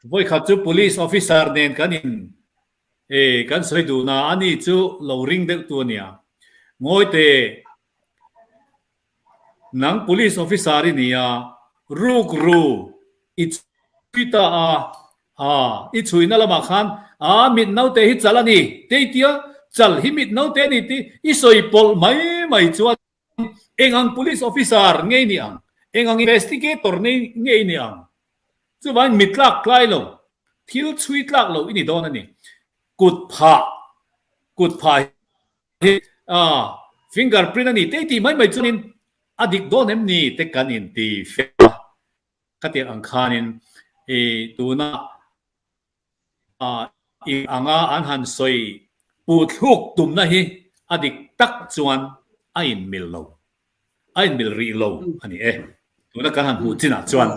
[SPEAKER 2] vawikhat chu police officer nen kan in kan sawi duh na a ni chu lo ring deuh tu a nia. Ngawi teh Nang police officer i ni a, ruk ru i chhui ta a, aa i chhuina lamah khan aa mit naute hi chal a ni tei tia chal hi mit naute a ni tih i sawi pawlh mai mai chuan eng ang police officer nge i nih ang, eng ang investigator nge i nih ang? Chuvangin mit tlak tlai lo, thil chhui tlak lo i ni dawn a ni. Kut phah, kut phah hi finger print a ni tei tih mai mai chuanin a dik dawn em ni te kan inti fel a, khatiang ang khanin i tuna i anga an han sawi puhthluk tumna hi a dik tak chuan a inmil lo, a inmil rih lo a ni e, tuna kan han hmuh chinah chuan.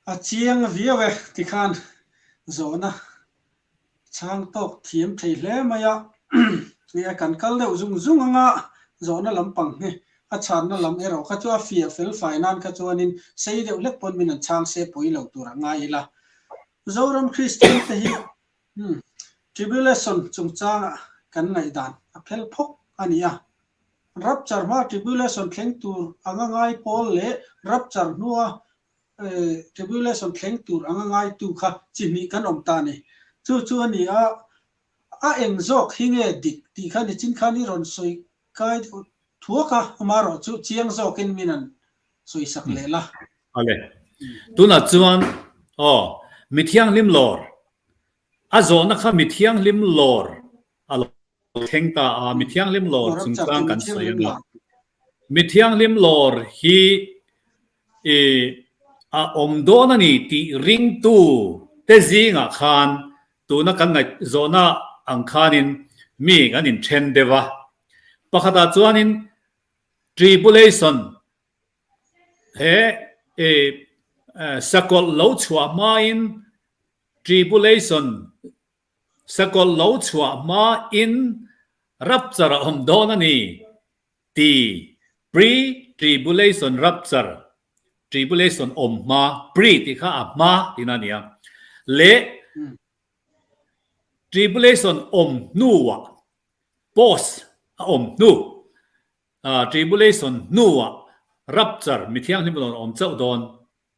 [SPEAKER 1] A chiang viau e tikhan zawhna Chhang tawk thiam thei hle mai a, nia kan kal deuh zung zung anga zawhna lampang hi a chhanna lam erawh kha chu a fiah fel fai nan kha chuanin sei deuh hlek pawn min an chhang se pawi lo tur a ngai ila. Zoram Kristian te hi Tribulation chungchanga kan ngaihdan a phel phawk a ni a, Rapture hma Tribulation thleng tur anga ngai pawl leh Rapture hnua Tribulation thleng tur anga ngaitu kha chi hnih kan awm ta a ni. Chu chu a ni a, a eng zawk hi nge dik tih kha nichin khan i rawn sawi kai deuh thuak a, amaherawh chu chiang zawkin min an sawi sak leh la.
[SPEAKER 2] Awle. Tunah chuan aw, mi thianghlim lawr, a zawhna kha mi thianghlim lawr a lo thleng ta a, mi thianghlim lawr chungchang kan sawi ang a. Mi thianghlim lawr hi i a awm dawn a ni tih ringtu te zingah khan tuna kan ngaihzawhna ang khanin mi kan inthen deuh a. Pakhatah chuanin tribulation he i sakawlh lo chhuah hmain tribulation Sakawlh lo chhuah hmain rapture a awm dawn a ni ti pre-tribulation rapture, tribulation awm hma, pre tih kha a hma tihna a ni a, leh tribulation awm hnuah, post a awm hnu, tribulation hnuah rapture mithianghlim rawn awm chauh dawn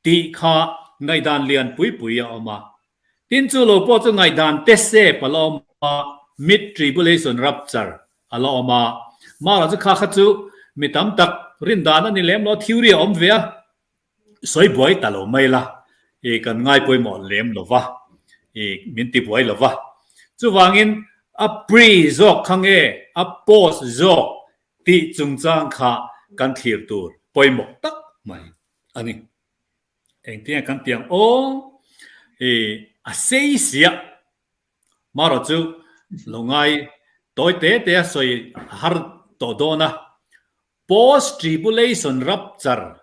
[SPEAKER 2] Tih kha ngaihdan lian pui pui a awm a. Tin chu lo pawh chu ngaihdan te sep a la awm a, mid tribulation rapture a la awm a. Mara chu kha kha chu mi tam tak rindan a ni lem lo, theory a awm ve a, sawi buai ta lo mai la, i kan ngai pawimawh lem lo va, i min ti buai lo va. Chuvangin a pre zawk kha nge a post zawk tih chungchang kha kan thlir tur pawimawh tak mai. A ni. Engtinge kan ti ang aw? I a sei sia. Marawh chu lo ngai tawi te te a sawi a har tawh dawn a. Post tribulation rapture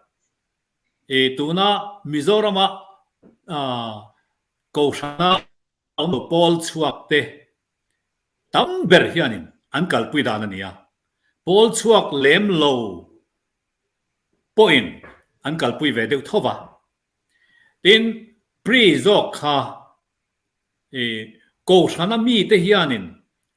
[SPEAKER 2] i tuna Mizorama Kohhrana awm lo pawl chhuak te tam ber hianin an kalpui dan a ni a. Pawl chhuak lem lo pawhin an kalpui ve deuh tho va. Tin, pre zawk kha i Kohhrana mite hianin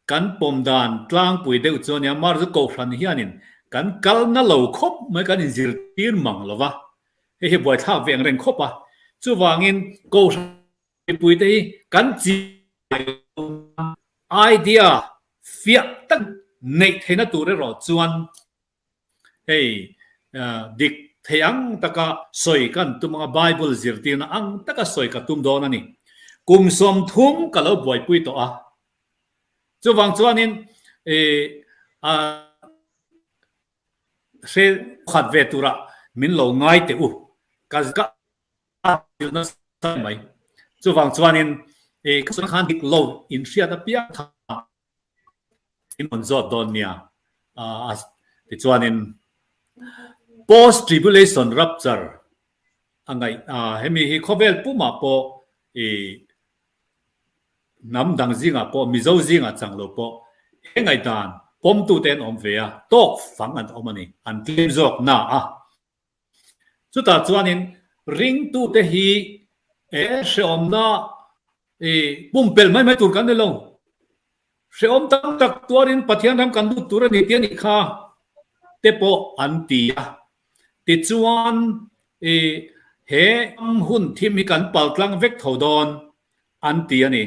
[SPEAKER 2] kan pawm dan tlangpui deuh chu a nia, Mar chu Kohhran hianin kan kalna lo khawp mai kan inzirtir mang lo va, hei hi buaithlak ve ang reng khawp a. Chuvangin Kohhran mipuite hi kan chiai idea fiah tak neih theihna tur erawh chuan Hei dik thei ang taka sawi kan tum anga Bible zirtirna ang taka sawi ka tum dawn a ni. Kum 30 ka lo buaipui tawh a. Chuvang chuanin a hre khat ve turah min lo ngai teh u. Ka ka nasa mai. Chuvang chuanin ka sawi khan dik lo inhriat apiang kha In rawn zawt dawn nia. Tichuanin post tribulation rapture a ngaih hemi hi khawvel pumah pawh i hnam dang zingah pawh Mizo zingah chang lo pawh He ngaihdan pawmtute an awm ve a, tawk fang an awm a ni, an tlem zawk na a. Chutah chuanin ringtute hi he hrehawmna pumpelh mai mai tur kan ni lo. Hrehawm tam tak tuarin Pathian ram kan lut tur a ni tih a nih kha te pawh an ti a. Tichuan he hun thim hi kan paltlang vek tho dawn an ti a ni.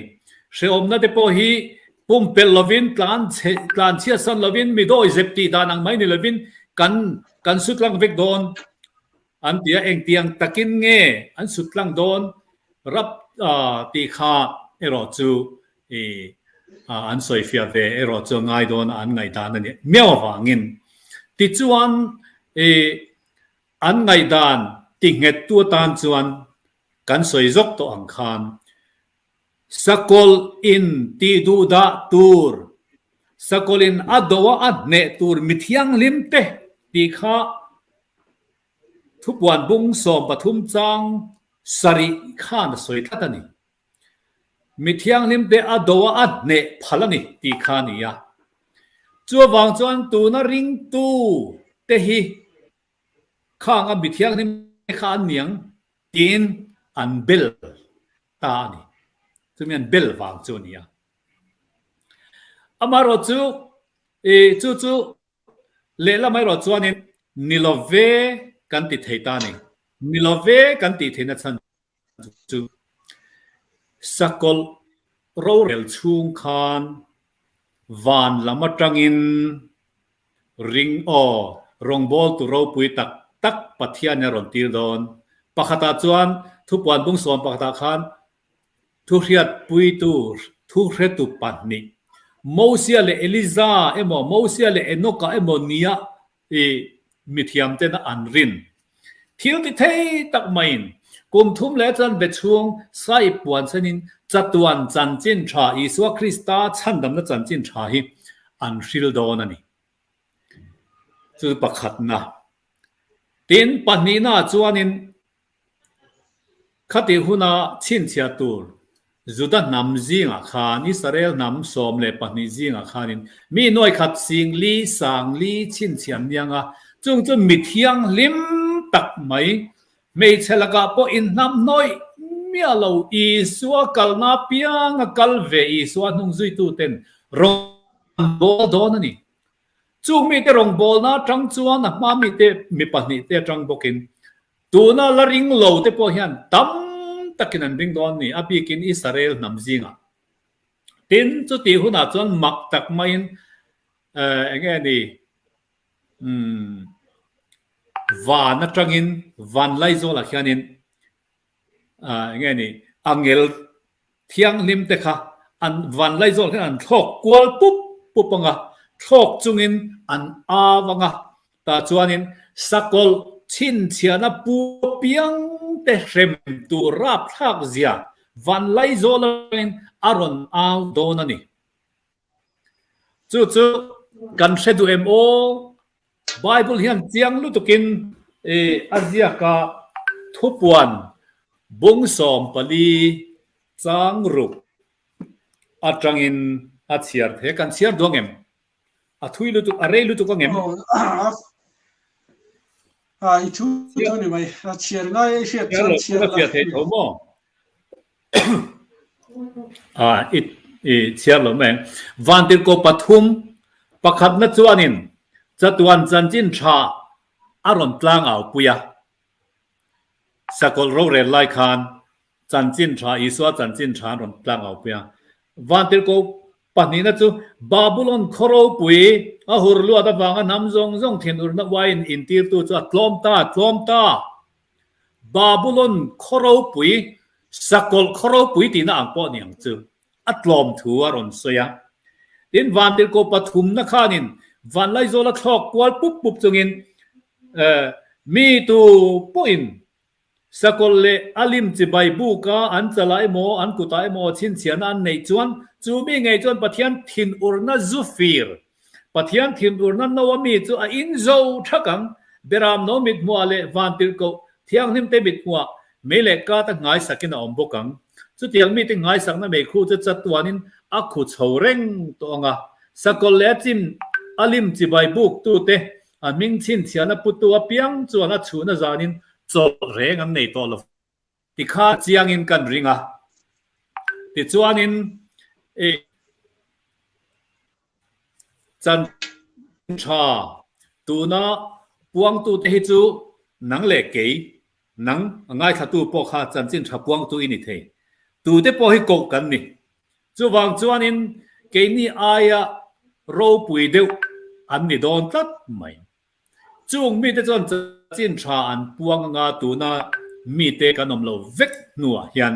[SPEAKER 2] Hrehawmna te pawh hi pumpelh lovin, tlan tlan chhiatsan lovin, mi dawi zep tih dan ang mai ni lovin kan kan su tlang vek dawn an ti a. Engtiang takin nge an su tlang dawn rap tih kha erawh chu an sawifiah ve erawh chu a ngai dawn a, an ngaihdan a nih miau avangin. Tichuan an ngaihdan tinghettu atan chuan Kan sawi zawk tawh ang khan Sakawlh in tih duh dah tur, Sakawlh in a do a a hneh tur mi thianghlim te tih kha Thupuan bung 13 chang sarih khan a sawi tlat a ni. Mi thianghlim te a do a a hneh phal a ni tih kha a ni a. Chuvang chuan tuna ringtu te hi Khang a mi thianghlim kha an niang tiin an bel ta a ni. Chumi an bel vang chu a ni a. Amaherawh chu i chu chu lehlam erawh chuanin ni lo ve kan ti thei ta a ni. Ni lo ve kan tih theihna chhan chu sakawlh rorel chhung khan van lam atangin ring aw rawngbawltu ropui tak tak Pathian a rawn tir dawn. Pakhatah chuan thupuan bung sawm pakhatah khan thuhriatpuitu thuhretu pahnih Mosia leh Eliza emaw Mosia leh Enoka emaw nia I mithiam tena an rin thil ti thei tak maiin kum thum leh chuan be chhung Sahib puan chenin chatuan chanchin tha Isua Krista chhandamna chanchin tha hi an hril dawn a ni. Chu pakhatna. Tin, pahnihna chuanin Khatih huna chhinchhiah tur Juda hnam zingah khan, Israel hnam 12 zingah khanin mi nuai khat sing li sang li chhinchhiah an niang a, chung chu mi thianghlim tak mai, hmeichhe lakah pawh inhnamhnawih miah lo Isua kalna apianga kal ve Isua hnung zuituten rawn bawl dawn a ni. Chung mite rawngbawlna atang chuan a hma mite mi pahnihte atang bawkin Tuna la ring lo te pawh hian tam takin an ring dawn ni, a bikin Israel hnam zingah. Tin, chutih hunah chuan mak tak maiin eng nge ni, umm, van atangin, van Laizawlah khianin eng nge ni, angel thianghlim te kha an van Laizawl hian an thlawk kual pup pup ang a, thlawk chungin an au ang a, tah chuanin sakawlh chhinchhiahna pu piang te hrem tur rapthlak zia van Laizawl atangin a rawn au dawn a ni. Chu chu kan hre duh em aw? Bible hian chiang lutukin a ziak a, thupuan bung 14 chang ruk atangin a chhiar thei a, kan chhiar duang em? A thui lutuk, a rei lutuk ang em?
[SPEAKER 1] A i thu thu ni mai, a chhiar ngai i hriat chuan chhiar
[SPEAKER 2] la. Chhiar thei tho maw? A i i chhiar lo mai ang. Vantirhkoh pathum pakhatna chuanin chatuan chanchin tha a rawn tlang au pui a. Sakawlh rorel lai khan chanchin tha, Isua chanchin tha an rawn tlang au pui a. Vantirhkoh pahnihna chu Babulon khaw ropui a hur luat avanga hnam zawng zawng thinurna uaiin intirtu chu a tlawm ta, tlawm ta! Babulon khaw ropui, sakawlh khaw ropui tihna ang pawh ni ang chu, a tlawm thu a rawn sawi a. Tin, Vantirhkoh pathumna khanin Vanlaizawla thlawk kual pup pup chungin mi tu pawhin sakawlh leh a lim chibai buka an chalah emaw an kutah emaw chhinchhiahna an neih chuan chu mi ngei chuan Pathian thinurna zu fir Pathian thinurna no a mi chu a in zo thak ang, Beram no mit hmuah leh Vantirhkoh Thianghlimte mit hmuah mei leh kata nghaisakin a awm bawk ang. Chutiang mite nghaisakna meikhu chu chatuanin a khu chho reng tawh ang a. Sakawlh leh a chim a lim chibai buktute a hming chhinchhiahna putu apiang chuan a chhuhna zanin chawlh reng an nei tawh lo. Tikha chiangin kan ring a. Tichuanin i chan tha tuna puangtute hi chu nang leh kei, nang a ngaithlatu pawh kha chanchin tha puangtu i ni thei. Tute pawh hi koh kan ni. Chuvang chuanin keini aia ropui deuh an ni dawn tlat mai. Chung mite chuan chanchin tha an puang anga tuna mite kan awm lo vek hnuah hian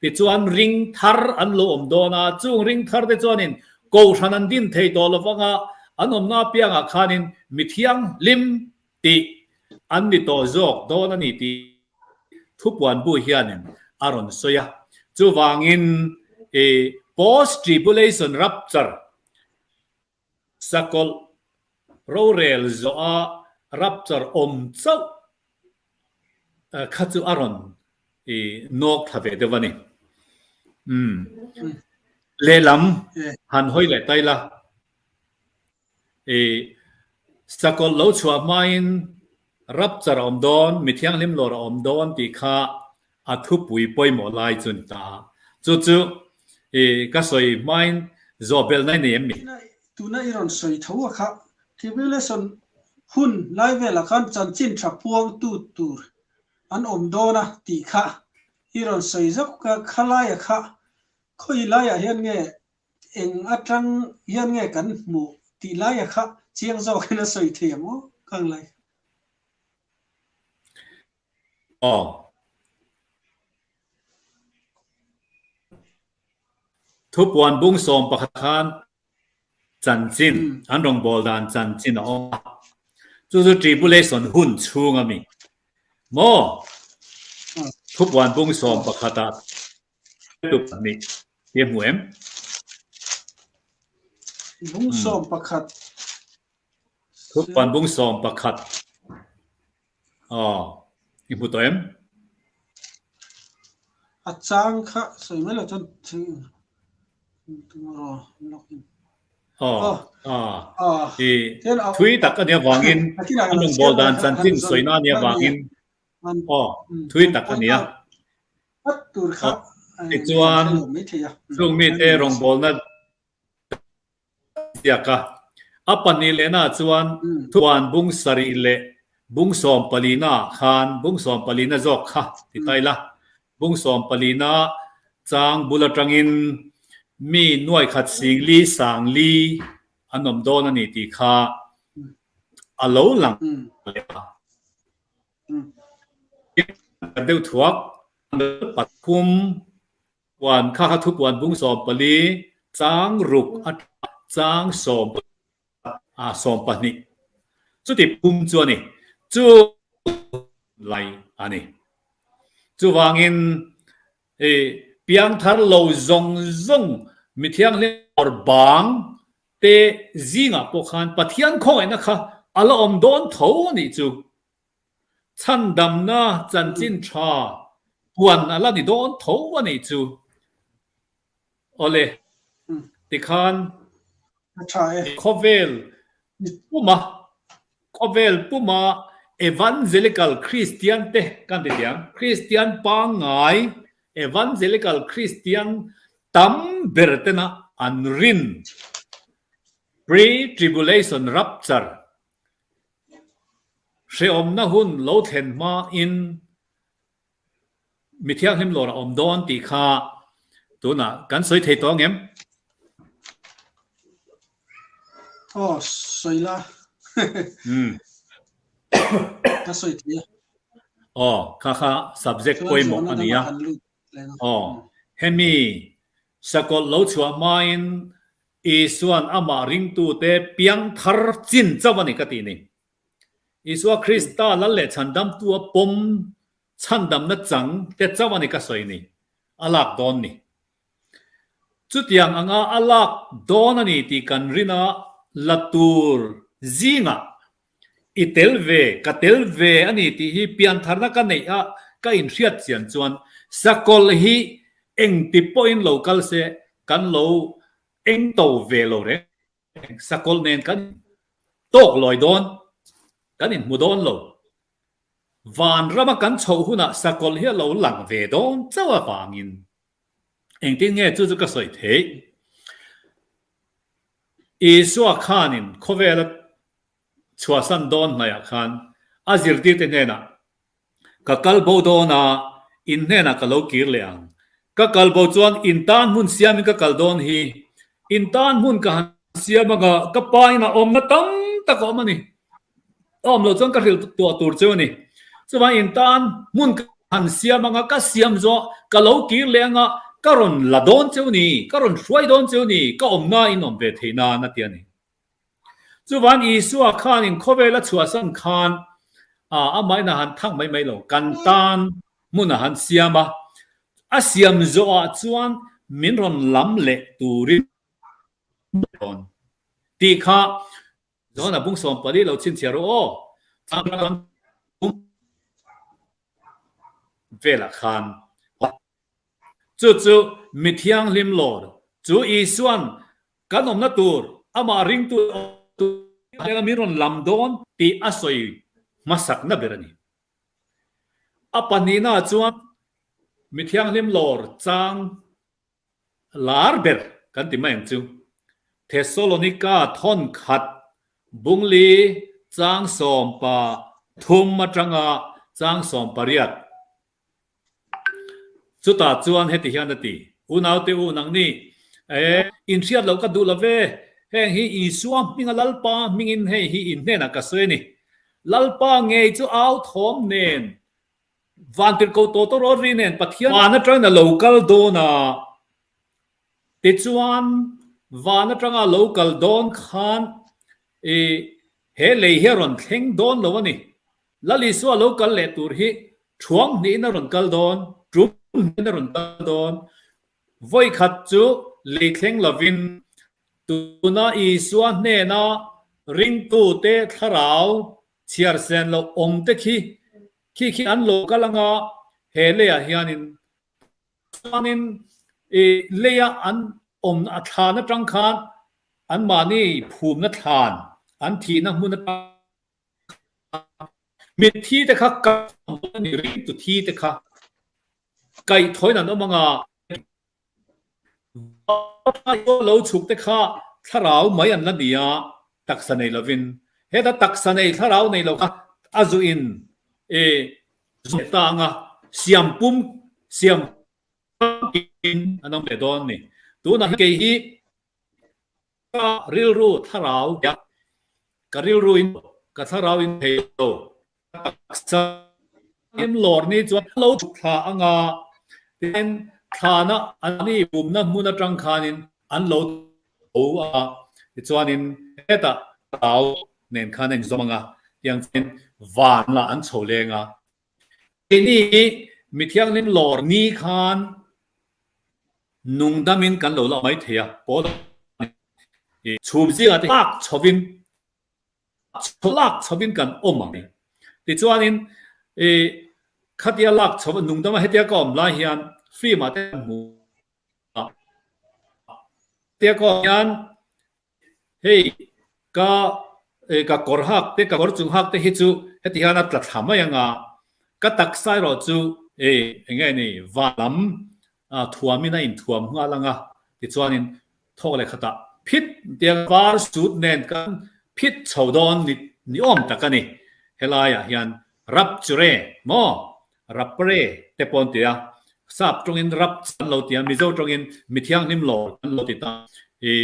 [SPEAKER 2] tichuan ring thar an lo awm dawn a, chung ring thar te chuanin kohhran an din thei tawh lo vanga an awmna apiangah khanin mi thianghlim tih an ni tawh zawk dawn a ni tih thupuan bu hianin a rawn sawi a. Chuvangin i post-tribulation rapture Sakawlh rorel zawha rapture awm chauh kha chu a rawn nawk thla ve deuh a ni. Umm. Lehlam han hawi leh tai la. I sakawlh lo chhuah hmain Rapture a awm dawn, mi thianghlim lawr a awm dawn tih kha a thupui pawimawh lai chu a ni ta a. Chu chu i ka sawi hmain zawh belh nai nei em mi?
[SPEAKER 1] Tuna i rawn sawi tho a kha tribulation hun lai velah khan chanchin tha puangtu tur an awm dawn a tih kha i rawn sawi zauh a, khalaia kha khawi laiah hian nge Eng atang hian nge kan hmuh tih laia kha chiang zawkin a sawi thei ang aw kang lai.
[SPEAKER 2] Aw. Thupuan bung 11 khan chanchin, an rawngbâwl dan chanchin a awm a. Chu chu tribulation hun chhung a mi. Maw? Thupuan bung 11 ah tu pahnih i hmu em?
[SPEAKER 1] Bung 11.
[SPEAKER 2] Thupuan bung 11. Aw, i hmu tawh em?
[SPEAKER 1] A chang kha sawi mai lo chuan tomorrow login.
[SPEAKER 2] Aw, aw, i thui tak a nia vangin a nungbawl dan chanchin sawina a nia vangin aw, thui tak a nia. Tichuan, chung mite rawngbawlna ziak a, a pahnih lehnaah chuan thuan bung sarih leh bung sawmpalinaah khan, bung sawmpalina zawk kha ti ta ila, bung sawmpalina chang bul atangin mi nuai khat sing li sang li an awm dawn a ni tih kha a lo lang leh a. Deuh thuak pathum puan kha kha thupuan bung 14 chang ruk atang chang sawm a 12 chuti phum chu a ni chu lai a ni. Chuvangin i piangthar lo zawng zawng mi thianghlim awr bang te zingah pawh khan Pathian khawngaihna kha a la awm dawn tho a nih chu. Chhandamna chanchin tha puan a la ni dawn tho a nih chu. Awle, tikhan khawvel puma khawvel puma Evangelical Kristian te kan ti thiam, Kristian pangngai Evangelical Kristian tam ber tena an rin Pre-tribulation rapture Hrehawmna hun lo thlen hmain mi thianghlim lawr a awm dawn tih kha tunah kan sawi thei tawh ang em?
[SPEAKER 1] Aw, sawi la. Ka sawi thei a.
[SPEAKER 2] Aw, kha kha subject pawimawh a ni a. Aw, hemi sakawlh lo chhuah hmain Isua'n amah ringtute piang thar chin chauh a ni ka tih ni. Isua Krista Lal leh Chhandamtua pawm chhandamna chang te chauh a ni ka sawi ni, a lak dawn ni. Chutiang anga a lak dawn a ni tih kan rin a la tur zingah i tel ve, ka tel ve a ni tih hi piantharna ka neih a ka inhriat chian chuan sakawlh hi engti pawhin lo kal se kan lo eng to ve lo reng. Sakawlh nen kan tawk lawi dawn, kan inhmu dawn lo. Van rama kan chhoh hunah sakawlh hi a lo lang ve dawn chauh avangin engtin nge chu chu ka sawi theih? Isua khanin khawvela chhuahsan dawn hnaihah khan a zirtirte hnenah Ka kal bo dawn a, in hnenah ka lo kir leh ang. Ka kal bo chuan in tan hmun siamin ka kal dawn hi. In tan hmun ka han siam anga ka pa in a awmna tam tak a awm a ni. A awm loh chuan ka hrilh tuah tur cheu a ni. Chuvang in tan hmun ka han siam anga ka siam zawh ka lo kir leh anga ka rawn la dawn cheu ni, ka rawn hruai dawn cheu ni, ka awmna in awm ve theih nan a ti a ni. Chuvan Isua khanin khawvel a chhuahsan khan amahin a han thak mai mai lo, kan tan hmun a han siam a, a siam zawhah chuan min rawn lam leh turin dawn tih kha Johana bung 14 lo chhinchhiah rawh aw, velah khan Chu chu mi thianghlim lawr chu Isuan kan awmna tur amah ringtu tur min rawn lam dawn tih a sawi hmasakna ber a ni. A pahnihna chuan mi thianghlim lawr chang lar ber kan ti mai ang chu. Thesalonika thawn khat bungli chang 13 atanga chang 18. Chutah chuan heti hian a ti, Unaute u, nangni e, inhriat loh ka duh lo ve, heng hi Isua hminga Lalpa hmingin hei hi in hnenah ka sawi a ni. Lalpa ngei chu au thawm nen, vantirhkoh tawtawrawt ri nen Pathian van atangin a lo kal dawn a, tichuan van atanga a lo kal dawn khan i he lei hi a rawn thleng dawn lo a ni. Lal Isua lo kal leh tur hi thuang hnihin a rawn kal dawn, tum hnihin a rawn kal dawn. Vawi khat chu lei thleng lovin tuna Isua hnena ringtute thlarau chhiar sen loh awmte khi khi khi an lo kal anga he leiah hianin chuanin i leia an awmna a thlan atang khan anmahni phumna thlan an thihna hmun atang Mitthi te kha a ni ringtu thi te kha kaihthawin an awm anga lo chhuk te kha thlarau mai an la ni a, taksa nei lovin. Heta taksa nei thlarau nei lo kha a zuin i zawh ta anga siam pum siam in an awm leh dawn ni. Tunah hian kei hi Ka rilru thlarau tia ka rilru in ka thlarau in thei lo ka taksa in lawr ni chuan lo chhuk thla anga tin thlana an ni pumna hmun atang khanin an lo tho a tichuanin hetah thlarau nen khan a inzawm anga tiang chuan van lah an chho leng a keini hi mithianghlim lawr ni khan Nungdamin kan lo la mai thei a, Paul i chhum zingah te lak chhovin lak chhovin kan awm ang. Tichuanin i khatia lak chho nungdama hetia ka awm lai hian film ah te kan hmu a, hetia ka awm hian Hei ka ka kawr hak te ka kawr chung hak te hi chu heti hian a tla thla mai anga ka taksa erawh chu ei eng nge ni van lam thuamin a inthuam nghal anga tichuanin thawk leh khatah phit tiang var sut nen kan phit chho dawn ni ni awm tak a ni helaiah hian rapture maw rapre te pawh an ti a, sap tawngin rap an lo ti a, Mizo tawngin mithianghlim lawr an lo ti ta. I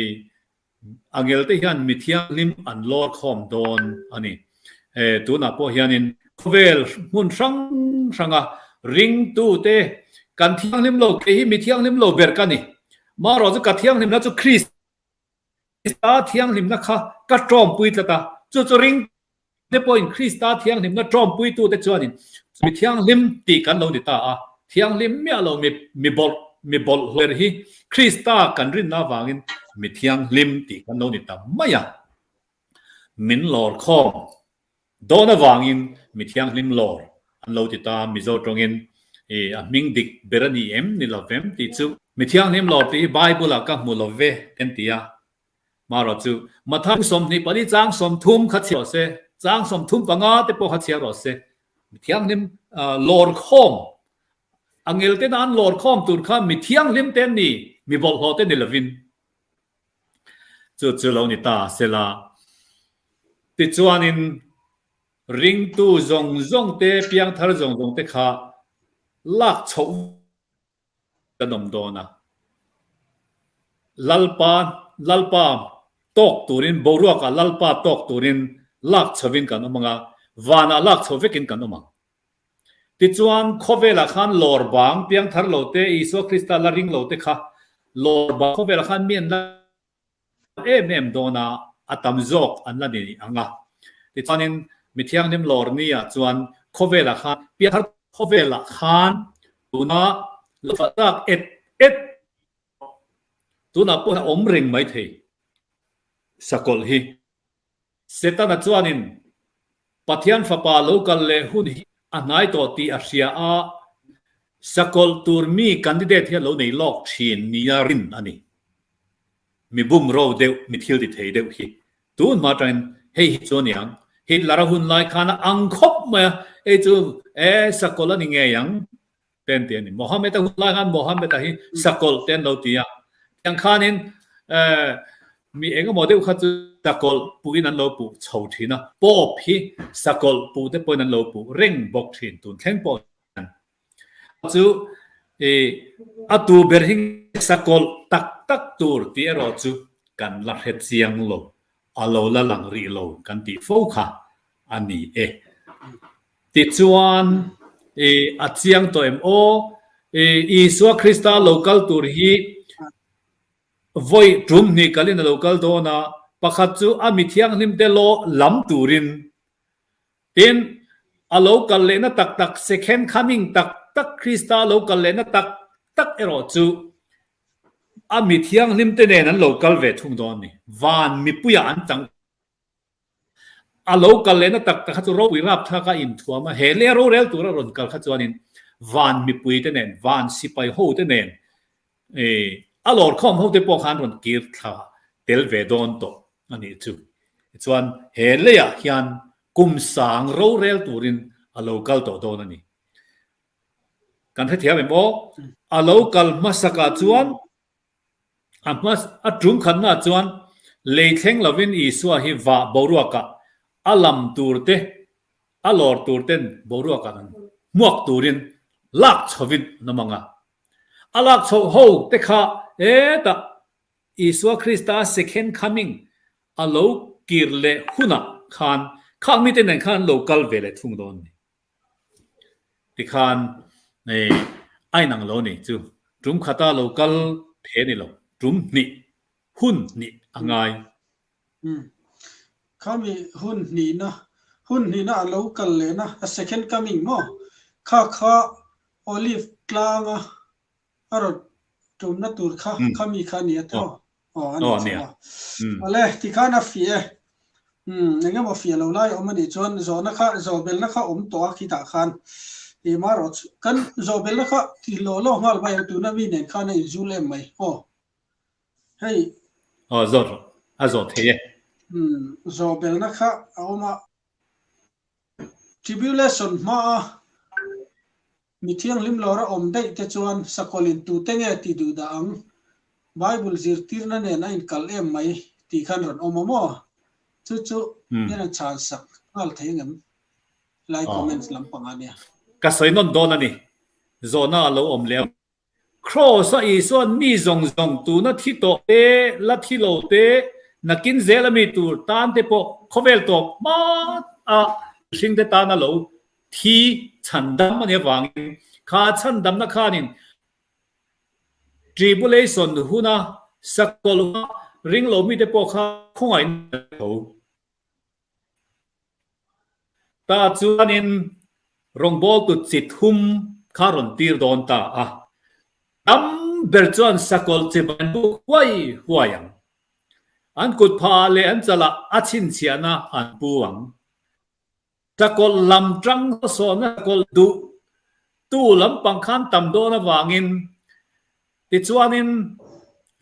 [SPEAKER 2] angel te hian mithianghlim an lawr khawm dawn a ni. E, tunah pawh hianin khawvel hmun hrang hranga ringtute kan thianghlim lo, kei hi mithianghlim lo ber ka ni. Marawh chu ka thianghlimna chu Krista thianghlimna kha ka tawmpui tlat a, chu chu ring te pawhin Krista thianghlimna tawmpuitute chuanin mi thianghlim tih kan lo ni ta a, thianghlim miah lo mi mi bawlh mi bawlhhlawh hi Krista kan rinna avangin mi thianghlim tih kan lo ni ta mai a. Min lawr khawm dawn avangin mi thianghlim lawr an lo ti ta, Mizo tawngin i a hming dik ber a ni em ni lo vem tih chu. Mi thianghlim lawr tih hi Bible-ah ka hmu lo ve kan ti a. Marawh chu Matthai 24 chang 30 kha chhiar rawh se, chang 35 te pawh kha chhiar rawh se. Mi thianghlim lawr khawm, a ngel tena an lawr khawm tur kha mi thianghlim te an ni, mi bawlhhlawh te ni lovin. Chu chu lo ni ta sela. Tichuanin ringtu zawng zawng te, piangthar zawng zawng te kha lak chhoh kan awm dawn a. Lalpa, Lalpa tawk turin, boruakah Lalpa tawk turin lak chhovin kan awm ang a, vanah lak chho vekin kan awm ang. Tichuan, khawvelah khan lawr bang piangthar lo te, Isua Krista la ring lo te kha lawr bang khawvelah khan mi an la em em dawn a, a tam zawk an la ni ang a. Tichuanin, mi thianghlim lawr ni ah chuan khawvelah khan piangthar khawvelah khan tuna lo fah tak et et tunah pawh a awm reng mai thei sakawlh hi. Setana chuanin Pathian Fapa lo kal leh hun hi a hnai tawh tih a hria a, sakawlh tur mi candidate hi a lo nei lawk thin nia rin a ni. Mi bumro deuh, mi thil ti thei deuh hi tun hma atangin hei hi chu a ni ang. Hitler-a hun lai khan a ang khawp mai a, hei chu e sakawlh a ni ngei ang. Te an ti a ni. Mohammed-a hun lai khan Mohammed-a hi sakawlh te an lo ti a. Tiang khanin mi eng emaw deuh kha chu sakawlh puhin an lo puh chho thin a. Pope hi sakawlh puh te pawhin an lo puh reng bawk thin tun thleng pawh hian. Chu a tu ber hi sakawlh tak tak tur tih erawh chu kan la hre chiang lo, a lo la lang rih lo kan tih fo kha a ni e. Tichuan, i a chiang tawh em aw? I Isua Krista lo kal tur hi vawi tum hnih kalin a lo kal dawn a, pakhat chu a mi thianghlim te law lam turin. Tin, a lo kal lehna tak tak, second coming tak tak, Krista lo kal lehna tak tak erawh chu a mi thianghlim te nen an lo kal ve thung dawn a ni. Van mipuiah an chang. A lo kal lehna tak tak kha chu ropui rapthlak a inthuam a, he leh rorel tura rawn kal kha chuanin van mipui te nen, van sipai ho te nen a lawrkhawm ho te pawh khan rawn kir thla tel ve dawn tawh a nih chu. Tichuan he leiah hian kum sang rorel turin a lo kal tawh dawn a ni. Kan hrethiam em aw? A lo kal hmasakah chuan A hma a tum khatnaah chuan lei thleng lovin Isua hi vah boruakah a lam tur te, a lawr tur ten boruakah an hmuak turin lak chhovin an awm ang a. A lak chhoh ho te kha hetah Isua Krista second coming a lo kir leh hunah khan khang mite nen khan an lo kal ve leh thung dawn a ni. Tikhan a inang lo ni chu tum khata lo kal the ni lo, tum hnih, hun hnih a ngai.
[SPEAKER 1] Umm. Khami hun hnihna, hun hnihna a lo kal lehna, a second coming maw? Kha kha Olive tlanga a rawn tumna tur kha khami kha a ni a tawh. Aw a ni chu a. Awle tikhan a fiah e. Umm eng emaw fiah lo lai a awm a nih chuan zawhna kha zawhbelna kha awm tawh a khitah khan ih marawh chu kan zawhbelna kha ti law law nghal mai ang tuna mi nen khan a inzul em mai aw. Hei.
[SPEAKER 2] Aw zawh rawh a zawh thei e.
[SPEAKER 1] Umm zawhbelna kha a awm a. Tribulation hmaa Mi thianghlim lawr a awm daih te chuan sakawlin tute nge ti duh dah ang? Bible zirtirna nen a inkalh em mai tih khan rawn awm a maw? Chu chu hian an chhan sak nghal thei angem? Lai comments lampang ah nia.
[SPEAKER 2] Ka sawi nawn dawn a ni. Zawhna a lo awm leh ang. Kraws-a Isua'n mi zawng zawng tuna thi tawh te, la thi lo te, nakin zel a mi tur tan te pawh khawvel tawp hma a mihring te tana lo thi chhandam a nih avangin kha chhandamna khanin tribulation huna sakawlh ring lo mite pawh kha khawngaihna tho. Ta chuanin rawngbawltu chi thum kha rawn tir dawn ta a, tam ber chuan sakawlh chi van buk huai huai ang. An kut phah leh an chalah a chhinchhiahna an pu ang. Sakawlh lam tang hmasawhna sakawlh duh tu lampang khan tam dawn avangin tichuanin.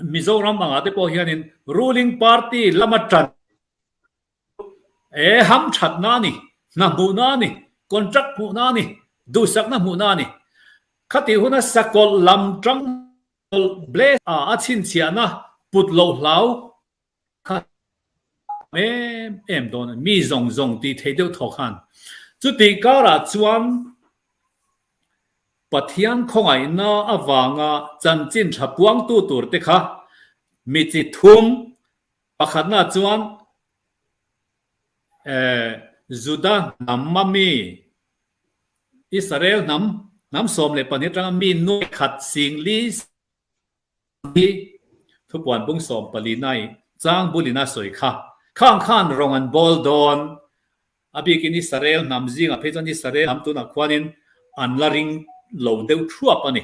[SPEAKER 2] Mizoram angah te pawh hianin ruling party lama tan e ham thatna a ni, hna hmuhna a ni, contract hmuhna a ni, duhsakna hmuhna a ni. Khatih huna sakawlh lam tang bless a chhinchhiahna put loh hlau kha em em dawn a ni, mi zawng zawng tih theih deuh thaw khan. Chutih karah chuan Pathian khawngaihna avanga chanchin tha puangtu tur te kha mi chi thum pakhatna chuan Juda hnam a mi Israel hnam hnam 12 atanga mi nuai khat singli hi thupuan bung 14 nai chang bulin a sawi kha. Khang khan rawng an bawl dawn. A bikin Israel hnam zingah phei chuan Israel hnam tunah khuanin an la ring lo deuh thuap a ni.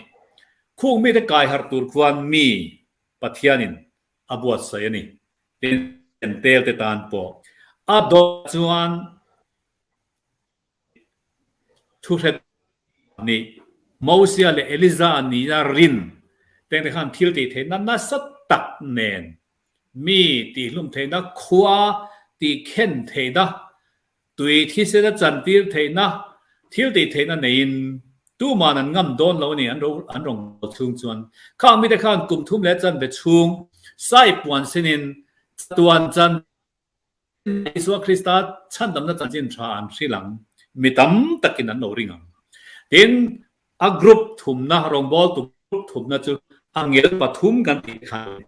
[SPEAKER 2] Khung mite kai harh tur khuan mi Pathianin a buatsaih a ni. Tin, Tel te tan pawh a dawt chuan Thuhret nih Mosia leh Eliza nihna rin tengte khan thil tih theihna nasa tak nen mi tihhlum theihna, khua tihkhen theihna, tui thisena chantir theihna, thil tih theihna neiin tuman an ngam dawn lo a ni an rawngbâwl chhung chuan. Khang mite khan kum thum leh chanve chhung sai puan sinin chatuan chan Isua Krista chhandamna chanchin tha an hrilh ang, mi tam takin an lo ring ang. Tin, a group thumna, rawngbawltu group thumna chu angel pathum kan tih khan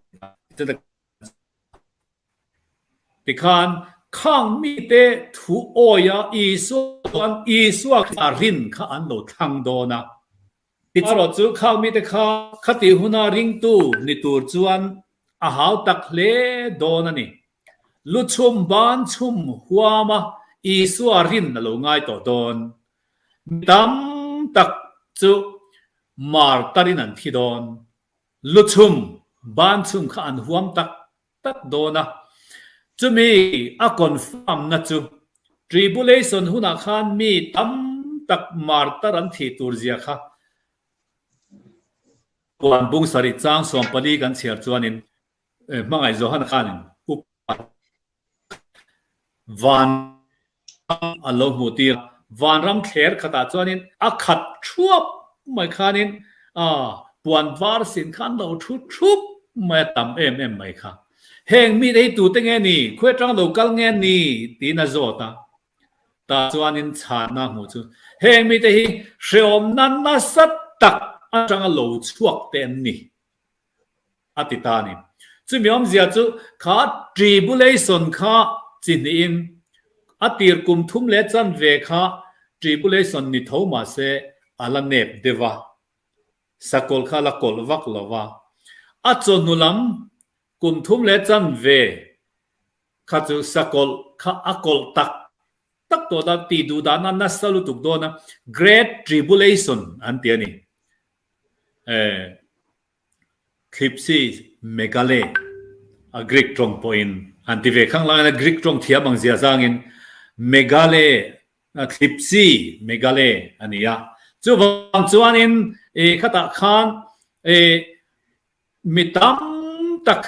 [SPEAKER 2] tikhan khang mite thu awia Isua chuan Isua Krista rin kha an lo thlang dawn a. Erawh chu khang mite kha khatih huna ringtu ni tur chuan a hau tak hle dawn a ni. Lu chhum ban chhum huama Isua rin a lo ngai tawh dawn. Mi tam tak chu martarin an thi dawn. Lu chhum ban chhum kha an huam tak tak dawn a. Chumi a confirm na chu tribulation hunah khan mi tam tak martar an thih tur zia kha Puan bung sarih chang 14 kan chhiar chuanin hmangaih Johana khanin upa van an lo hmuh tir a, vanram thler khatah chuanin a khat thuap mai khanin puan var sin kha an lo thu thup mai a, tam em em mai kha. Heng mite hi tute nge ni, khawi atang lo kal nge ni tiin a zawt a, tah chuanin chhanna hmuh chu heng mite hi hreawmna nasa tak atanga lo chhuak te an ni. a ti ta a ni. Chumi awmzia chu kha tribulation kha chi hnihin a tir kum thum leh chanve kha tribulation ni tho mahse a la nep deuh a, sakawlh kha a la kawlh vak lo va. A chawhnu lam kum thum leh chanve kha chu sakawlh kha a kawlh tak tak tawh ta tih duh dahna nasa lutuk dawn a, Great Tribulation an ti a ni. Thlipsi Megale a Greek tawng pawhin han ti ve khang laiin a Greek tawng thiam ang zia zangin Megale Thlipsi Megale a ni a. Chuvang chuanin khatah khan mi tam tak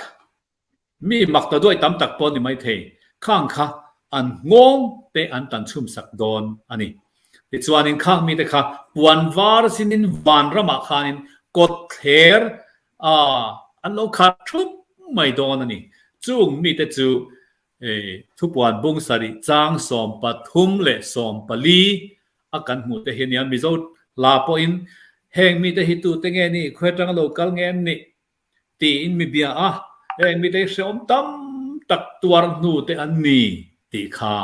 [SPEAKER 2] Mi mak ta duai tam tak pawh ni maithei, khang kha an nghawng te an tan chhum sak dawn a ni. Tichuanin khang mite kha puan var sinin van ramah khanin kawt thler a an lo khat thup mai dawn a ni. Chung mite chu thupuan bung sarih chang 13 leh 14 a kan hmuh te hi a nia. Mizo hla pawhin heng mite hi tute nge ni, khawi atanga lo kal nge an nih? Tiin mi bia a, heng mite hi hrehawm tam tak tuar hnu te an ni tih kha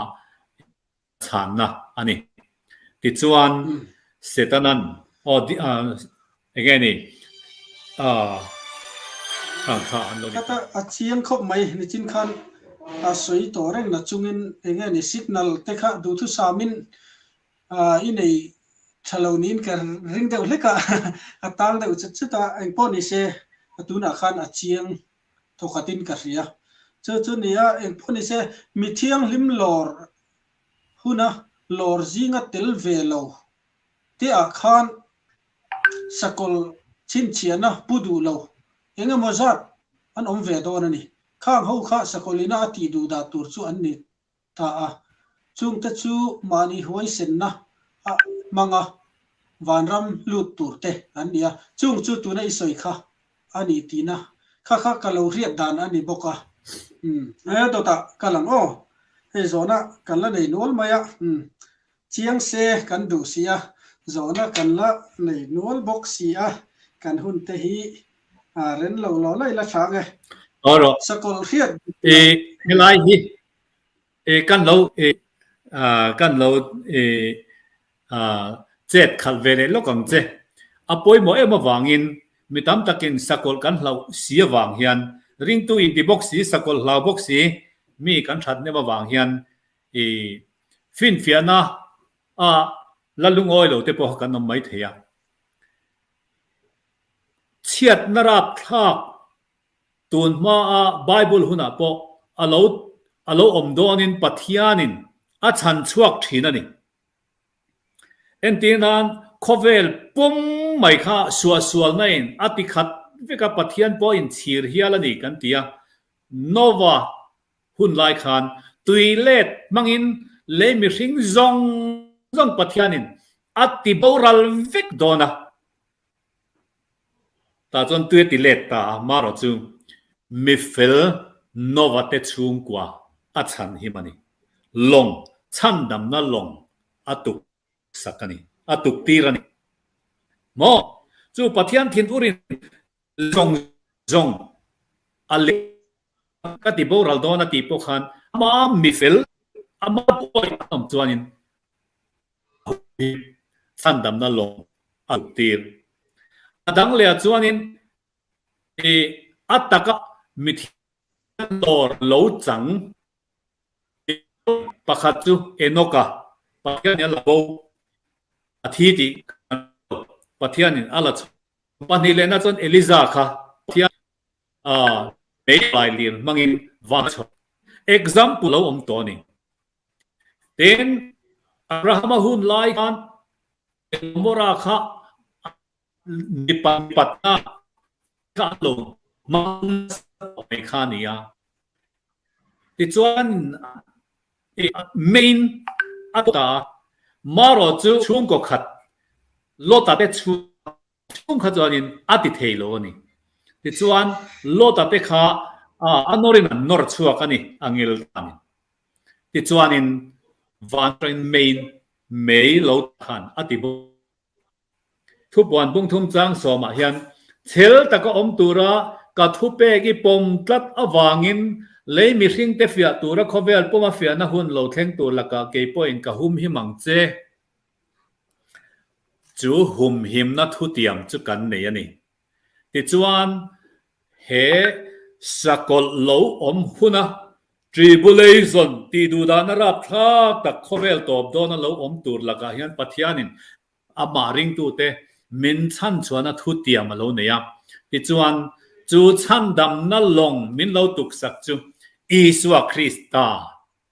[SPEAKER 2] chhanna a ni. Tichuan Setanan aw eng nge ni khang kha an lo ni ta.
[SPEAKER 1] A chiang khawp mai, nichin khan a sawi tawh reng na chungin eng nge ni signal te kha duhthusamin I nei tha lo niin ka ring deuh hlek a, a tang deuh chut chut a, engpawh ni se a tunah khan a chiang thawkhatin ka hria. Chu chu ni a, engpawh ni se mi thianghlim lawr huna lawr zinga tel ve lo te ah khan sakawlh chhinchhiahna pu duh lo eng emaw zat. an awm ve dawn a ni. Khang ho kha Sakawlina a tih duh dah tur chu an ni ta a. Chungte chu mahni huaisenna a hmanga vanram lut tur te an ni a. Chung chu tuna i sawi kha a ni tihna kha kha ka lo hriat dan a ni bawk a. Umm he dawtah ka lang aw. Hei zawhna kan la nei nual mai a. Umm chiang se kan duh si a, zawhna kan la nei nual bawk si a, kan hun te hi a ren lo lo la ila tha ang e.
[SPEAKER 2] Aw rawh.
[SPEAKER 1] Sakawlh hriat
[SPEAKER 2] I helai hi I kan lo i kan lo i chet khalh ve leh lawk ang che. A pawimawh em avangin mi tam takin sakawlh kan hlauh si avang hian ringtu inti bawk si, sakawlh hlau bawk si mi kan that nem avang hian i finfiahna a la lungawi lo te pawh kan awm mai thei a. Chhiatna rapthlak Tun hmaa Bible hunah pawh a lo a lo awm dawnin Pathianin a chhan chhuak thin a ni. Entir nan khawvel pum mai kha suahsualna in a ti khat vek a Pathian pawh in chhir hial a ni kan ti a. Nova hun lai khan tui let hmangin lei mihring zawng zawng Pathianin a ti boral vek dawn a. Tah chuan tui a ti let ta a, marawh chu mifel Nova te chhungkua a chhan him a ni. Lawng, chhandamna lawng a tuk sak a ni, a tuk tir a ni. Maw? Chu Pathian thin urin zawng zawng a leh ka ti boral dawn a tih pawh khan ama mifel, ama pawi a awm chuanin chhandamna lawng a luh tir. A dang leh ah chuanin i a taka mithian dawr lo chang pakhat chu Enoch-a Pathianin a la bo a thi tih kan hre lo. Pathianin a la chho. Pahnih lehna chuan Eliza kha Pathian mei vai lir hmangin van a chho. Example lo awm tawh a ni. Tin, Abrahama hun lai khan Gomorrah kha mipa mipatna kha an lo hmang nasa tawh mai kha a ni a. Tichuan, main a ta a, marawh chu chhungkaw khat Lota te chhung Chung kha chuanin a ti thei lo a ni. Tichuan, Lota te kha a nawrin an nawr chhuak a ni, a ngil tanin. Tichuanin, van atangin meiin mei lo khan a ti bawk. Thupuan bungthum chang sawmah hian, Chhel taka awm tura ka thupek i pawm tlat avangin lei mihringte fiah tura khawvel puma fiahna hun lo thleng tur lakah kei pawhin ka humhim ang che. Chu humhimna thutiam chu kan nei a ni. Tichuan, he sakawlh lo awm huna tribulation tih duhdahna rapthlak tak khawvel tawp dawna lo awm tur lakah hian Pathianin amah ringtute min chhanchhuahna thutiam a lo nei a. Tichuan, chu chhandamna lawng min lo tuksak chu Isua Krista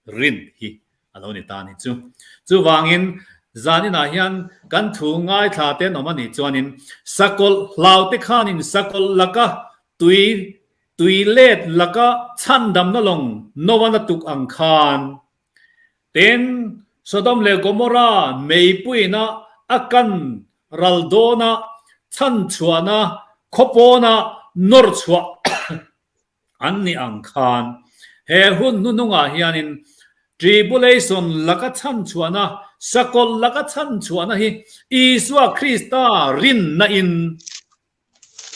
[SPEAKER 2] rin hi a lo ni ta a ni chu. Chuvangin zaninah hian kan thu ngaithla te an awm a nih chuanin sakawlh hlau te khanin sakawlh laka tui tui let laka chhandamna lawng Noah-na tuk ang khan tin Sodom leh Gomorrah meipuiina a kan ral dawna chhanchhuahna khawpawna nawr chhuah An nih ang khan he hun hnuhnungah hianin tribulation laka chhanchhuahna, sakawlh laka chhanchhuahna hi Isua Krista rinna in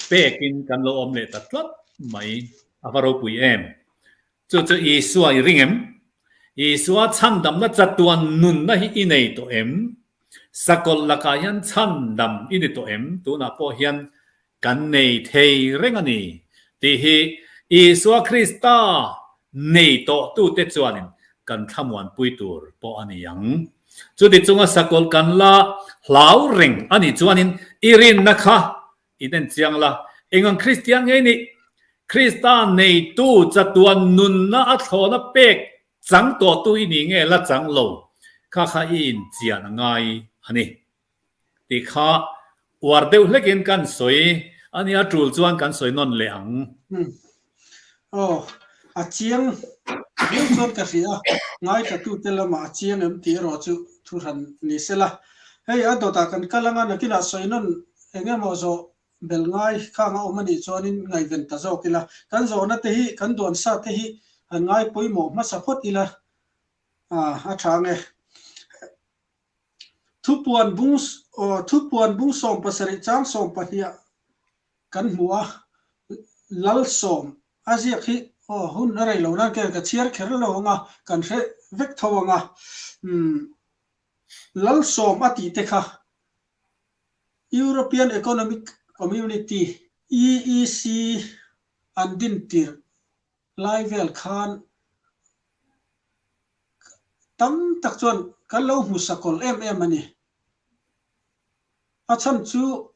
[SPEAKER 2] pekin kan lo awm leh ta tlat mai. A va ropui em! Chu chu Isua i ring em? Isua chhandamna chatuan nunna hi i nei tawh em? Sakawlh lakah hian chhandam i ni tawh em? Tunah pawh hian Kan nei thei reng a ni tih hi Isua Krista nei tawhtute chuanin kan thlamuanpui tur pawh a ni ang. Chuti chunga sakawlh kan la hlau reng a nih chuanin i rinna kha in en chiang la, eng ang Kristian ngei nih? Krista neitu chatuan nunna a thlawhna pek chang tawhtu i nih nge la chang lo kha kha i inchian a ngai a ni. Tih kha uar deuh hlekin kan sawi a nia, tul chuan kan sawi nawn leh ang.
[SPEAKER 1] Aw, a chiang viau chuan ka hria a, ngaithlatute lamah a chiang em tih erawh chu thuhran ni sela. Hei a dawtah kan kal anga nakinah sawi nawn eng emaw zawh bel ngai khang a awm a nih chuanin ngaihven ta zawk ila. Kan zawhna te hi, kan duan sa te hi han ngai pawimawh hmasa phawt ila a tha ang e. Thupuan bung thupuan bung 17 chang sawmpahniha kan hmu a, Lalsawm a ziak hi aw hun a rei lo nan ken ka chhiar kher lo ang a, kan hre vek tho ang a, umm Lalsawm a tih te kha European Economic Community, EEC, an din tirh lai vel khan tam tak chuan kan lo hmu sakawlh em em a ni. A chhan chu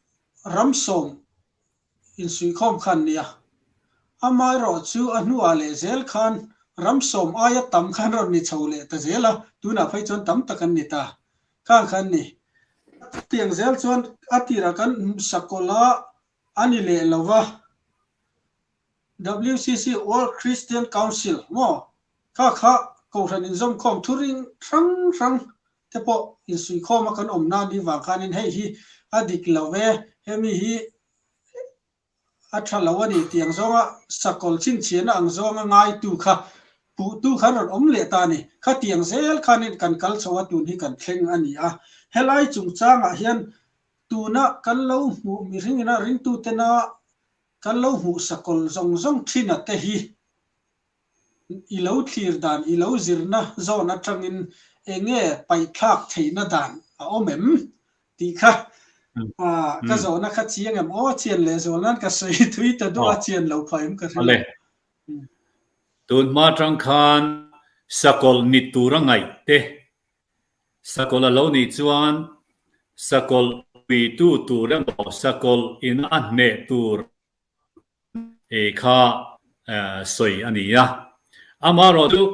[SPEAKER 1] ramsawm insuihkhawm kha an nia. Amaherawh chu a hnuah leh zel khan ramsawm aia tam khan rawn ni chho leh ta zel a, tunah phei chuan tam tak an ni ta khang kha an ni. Chutiang zel chuan a tirah kan sakawlh a, a ni leh lo va. WCC, World Christian Council, maw? Kha kha Kohhran inzawmkhawm thuring hrang hrang te pawh insuihkhawm a kan awm nan hi vang khanin hei hi a dik lo ve, hemi hi a tha lo a ni tih ang zawnga sakawlh chhinchhiahna ang zawnga ngaitu kha puhtu khan rawn awm leh ta a ni. Khatiang zel khanin kan kal chho a tun hi kan thleng a ni a. Helai chungchangah hian tuna kan lo hmuh mihringina ringtutena kan lo hmuh sakawlh zawng zawng thin a te hi I lo thlir dan, i lo zirna zawn atangin eng nge paihthlak theihna dan a awm em? tih kha ka zawhna kha chiang em? Aw, chian leh zual nan ka sawi thui ta duh a, chian lo phah em ka hre lo.
[SPEAKER 2] Tun hma atang khan sakawlh ni tura ngaih te, sakawlh a lo nih chuan sakawlh puitu tur emaw sakawlh in a hneh tur Ei kha sawi a ni a. Amaherawhchu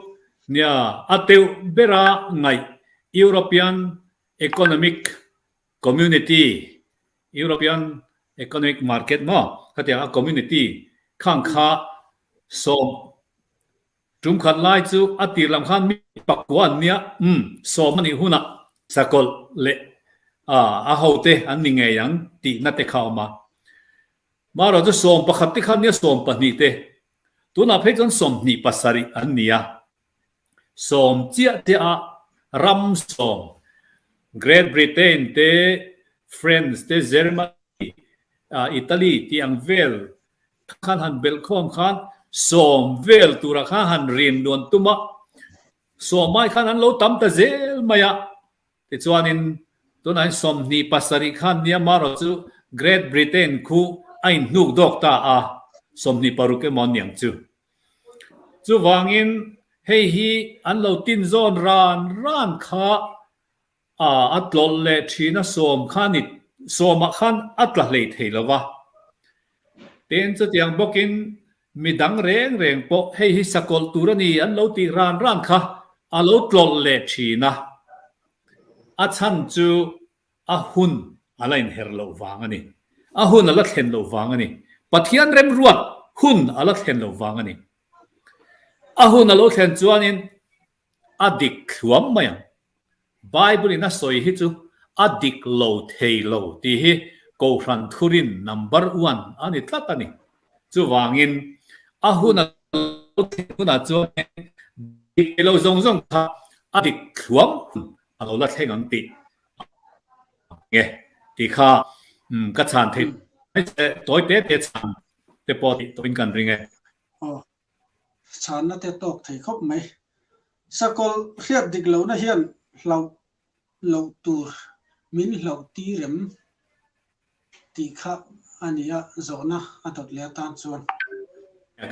[SPEAKER 2] nia a teuh bera ngaih European Economic Community, European Economic Market maw khatiang a community khang kha sawm tum khat lai chu a tir lam khan mi pakua an nia, umm sawm a nih hunah sakawlh leh a hote an ni ngei ang tihna te kha a awm a. Marawh chu 11 te khan nia 12 te, tunah phei chuan 27 an ni a. Sawm chiah chiah a ram sawm, Great Britain te, France te, Germany, Italy tih ang vel khan han belh khawm khan sawm vel turah khan han rin luan tum a, sawm ai khan an lo tam ta zel mai a. Tichuanin, tunah hian 27 khan Myanmar chu Great Britain khu a inhnuk dawk ta a, 26 emaw an niang chu. Chuvangin, hei hi an lo tin zawn ran ran kha a a tlawlh leh thin a, sawm kha ni sawmah khan a tla hlei thei lo va. Tin, chutiang bawkin midang reng reng pawh hei hi sakawlh tur a ni an lo tih ran ran kha a lo tlawlh leh thin a, a chhan chu a hun a la inher loh vang a ni. A hun a la thlen loh vang a ni. Pathian remruat hun a la thlen loh vang a ni. A hun a lo thlen chuanin A dik thluam mai ang. Bible in a sawi hi chu a dik lo thei lo tih hi Kohhran thurin number one a ni tlat a ni. Chuvangin a hun a lo thlen hunah chuan dik thei lo zawng zawng kha a dik thluam hun a lo la thleng ang tih nge tih kha ka chhan theih mai che tawi te te chhan te pawh tih tawhin kan ring e.
[SPEAKER 1] Chhanna te tawk thei khawp mai. Sakawlh hriat dik lohna hian hlauh loh tur min hlauh tir em tih kha a ni a, zawhna a dawt leh atan chuan.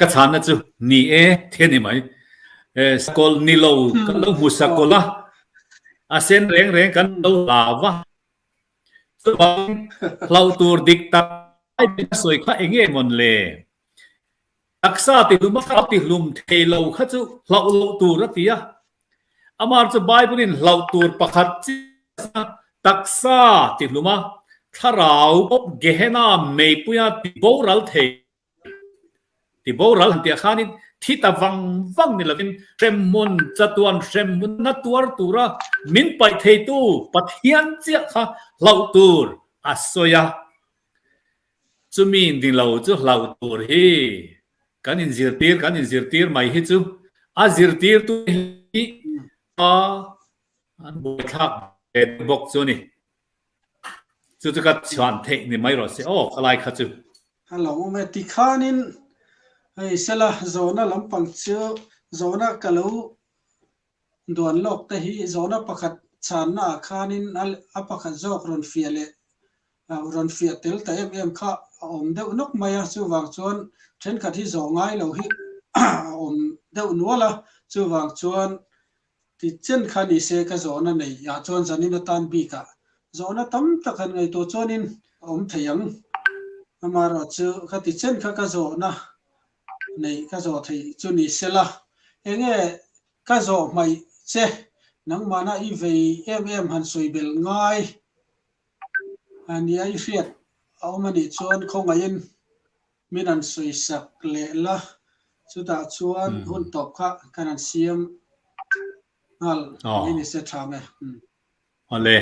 [SPEAKER 2] Ka chhanna chu ni e thi a ni mai. Sakawlh ni lo kan lo hmu sakawlh a, a sen reng reng kan lo hlau va. Chuvangin hlauh tur dik tak a sawi kha eng nge mawn le? Taksa tihlum a thlarau tihlum thei lo kha chu hlauh loh tur a ti a. Amah chu Bible in hlauh tur pakhat chiah a taksa tihlum a thlarau pawp Gehenna meipuia ti boral thei ti boral han tih ah khanin. thi ta vang vang ni lovin hremhmun chatuan hremhmunna tuar tura min paih theitu Pathian chiah kha hlauh tur a sawi a. Chumi ni lo chu hlauh tur hi kan inzirtir kan inzirtir mai hi chu a zirtirtu hi a an buaithlak ve bawk chu a ni. Chu chu ka chhuan theih ni mai rawh se aw khalai kha chu.
[SPEAKER 1] A lo awm e. Tikhanin hei sela zawhna lampang chu zawhna ka lo duan lawk te hi zawhna pakhat chhanna ah khanin a pakhat zawk rawn fiah leh rawn fiah tel ta em em kha a awm deuh nawk mai a, chuvang chuan thenkhat hi zawh ngai lo hi a awm deuh nual a, chuvang chuan Ti chen kha ni se ka zawhna nei ah chuan zanin atan bik ah zawhna tam tak han ngaihtuah chuanin a awm thei ang. Amaherawh chu ka ti chen kha ka zawhna nei ka zawh theih chu ni se la, enge ka zawh hmaih che nangmahna i vei em em han sawi belh ngai a nia i hriat a awm anih chuan khawngaihin Min an sawisak leh la, chutah chuan hun tawp kha kan han siam nghal mai ni se tha nge.
[SPEAKER 2] Awle,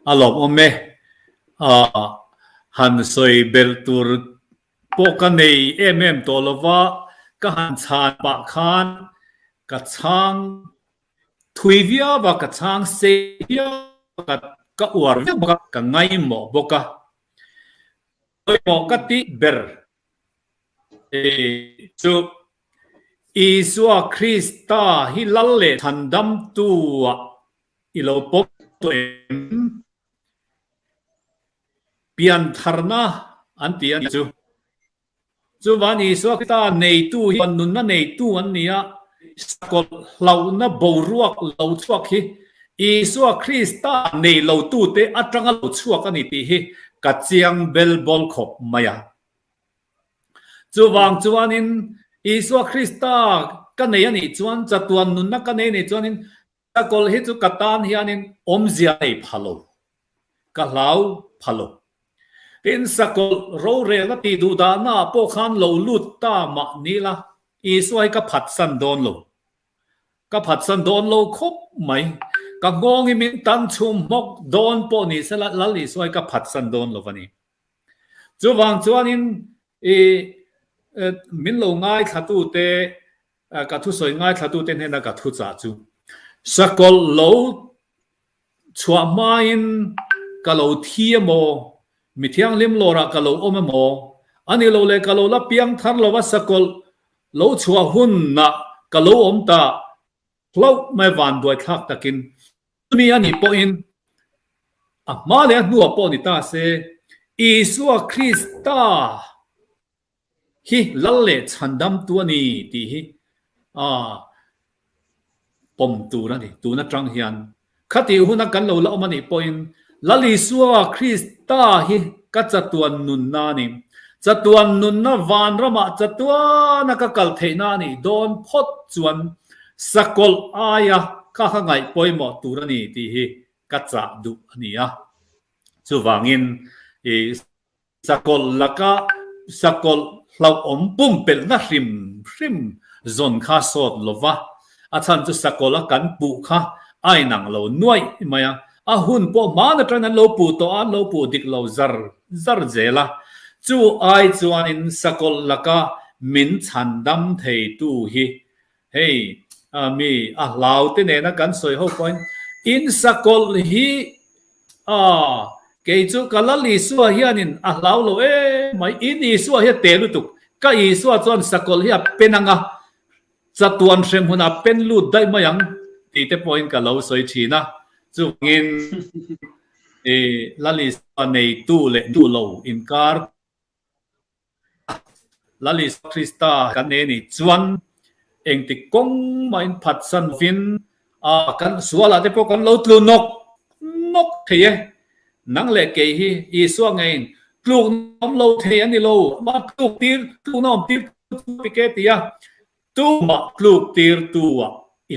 [SPEAKER 2] a lawmawm e. Han sawi belh tur pawh ka nei em em tawh lo va, ka han chhan pah khan ka chhang thui viau a, ka chhang sei viau a, ka uar viau bawk a, ka ngaihmawh bawk a. Pawimawh ka tih ber chu Isua Krista hi Lal leh Chhandamtu-ah i lo pawm tawh em? Piantharna an ti a nih chu. Chuvan Isua Krista neitu hi nunna neitu an ni a, sakawlh hlauhna boruak lo chhuak hi Isua Krista nei lotute atanga lo chhuak a ni tih hi ka chiang bel bawl khawp mai a. Chuvang chuanin Isua Krista ka nei a nih chuan, chatuan nunna ka nei a nih chuanin Sakawlh hi chu ka tan hianin awmzia nei pha lo, ka hlau pha lo. Tin, sakawlh rorelna tih duh dahnaah pawh khan lo lut ta mah ni la, Isua hi ka phatsan dawn lo. Ka phatsan dawn lo khawp mai. Ka nghawng hi min tan chhum hmawk dawn pawh ni sela Lal Isua hi ka phatsan dawn lo a ni. Chuvang chuanin i min lo ngaithlatute Ka thusawi ngaithlatute hnena ka thuchah chu, Sakawlh lo chhuah hmain ka lo thi emaw, mi thianghlim lawrah ka lo awm emaw, a ni lo leh ka lo la piang thar lova sakawlh lo chhuah hunah ka lo awm ta hlauh mai vanduaithlak takin chumi a nih pawhin a hma leh a hnuah pawh ni ta se, Isua Krista Hi Lal leh Chhandamtu a ni tih hi a pawm tur a ni. Tun atang hian khatih huna kan lo la awm a nih pawhin Lal Isua Krista hi ka chatuan nunna a ni. Chatuan nunna vanramah chatuana ka kal theihna a nih dawn phawt chuan sakawlh aia kha ka ngaih pawimawh tur a ni tih hi ka chah duh a ni a. Chuvangin i Sakawlh laka sakawlh hlauhawm pumpelhna hrim hrim zawn kha sawt lo va, a chhan chu sakawlh a kan puh kha a inang lo nuaih mai a, a hun pawh hman atangin an lo puh tawh a, an lo puh dik lo zar zar zel a, chu ai chuanin sakawlh laka min chhandam theitu hi hei mi a hlau te nena kan sawi ho pawhin in sakawlh hi a kei chu ka Lal Isua hianin a hlau lo em mai, in Isua hi a te lutuk, ka Isua chuan sakawlh hi a pen ang a, chatuan hrem hunah a pen lut daih mai ang tih te pawhin ka lo sawi thin a, chuvangin i Lal Isua neitu leh duh lo inkar Lal Isua Krista kan nei anih chuan engtik kawng mahin phatsan lovin a kan sualah te pawh kan lo tlu nawk nawk thei e. Nang leh kei hi Isua ngeiin tlukna awm lo thei a ni lo, amah tluk tir tlukna awm tir tu chu a ti ke ti a, tumah tluk tir tu ah i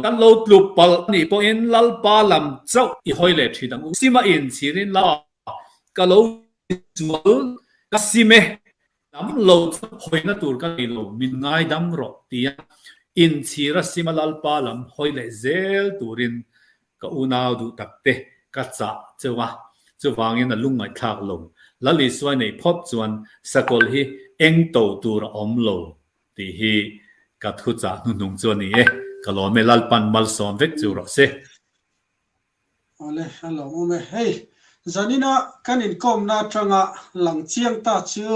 [SPEAKER 2] Kan lo tluk palh a nih pawhin Lalpa lam chauh i hawi leh thin ang u. Sim a inchhirin Lalpa ka lo sual ka sim e. Dam lo chu hawina tur ka nei lo, min ngaidam rawh tia inchhira sima Lalpa lam hawi leh zel turin ka unau duh tak te ka chah cheu a, chuvangin a lungngaihthlak lo. Lal Isua nei phawt chuan sakawlh hi eng to tur a awm lo tih hi ka thuchah hnuhnung chu a ni e. Ka lawm e, Lalpan malsawm vek chu rawh se.
[SPEAKER 1] Awle, a lo awm e. Hei, zanina kan inkawmna atanga lang chiang ta chu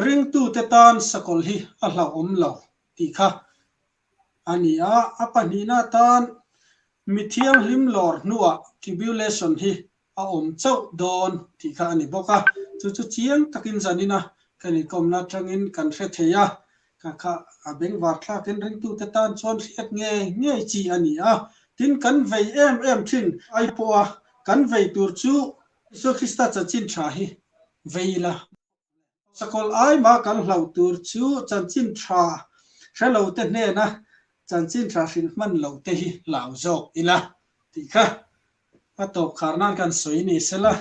[SPEAKER 1] ringtute tan sakawlh hi a hlauhawm lo tih kha a ni a. A pahnihna atan mi thianghlim lawr hnuah tribulation hi a awm chauh dawn tih kha a ni bawk a. Chu chu chiang takin zanina kan inkawmna atangin kan hre thei a. Ka kha a bengvar thlakin ringtute tan chuan hriat ngei ngei chi a ni a. Tin, kan vei em em thin ai pawha kan vei tur chu Isua Krista chanchin tha hi vei ila. Sakawlh aima kan hlauh tur chu chanchin tha hre lo te hnena chanchin tha hrilh hman loh te hi hlau zawk ila tih kha A tawp khar nan kan sawi ni sela,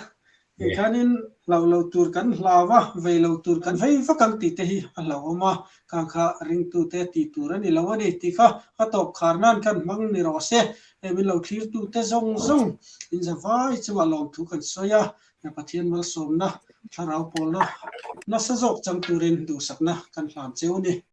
[SPEAKER 1] hei khanin hlauh lo tur kan hlau a, vei lo tur kan vei vak ang tih te hi a hlauhawm a, khang kha ringtute tih tur a ni lo a ni tih kha a tawp khar nan kan hmang ni rawh se. Hei min lo thlirtute zawng zawng in za vai chungah lawmthu kan sawi a, Pathian malsawmna, thlarau pawlna nasa zawk chang turin duhsakna kan hlan cheu a ni.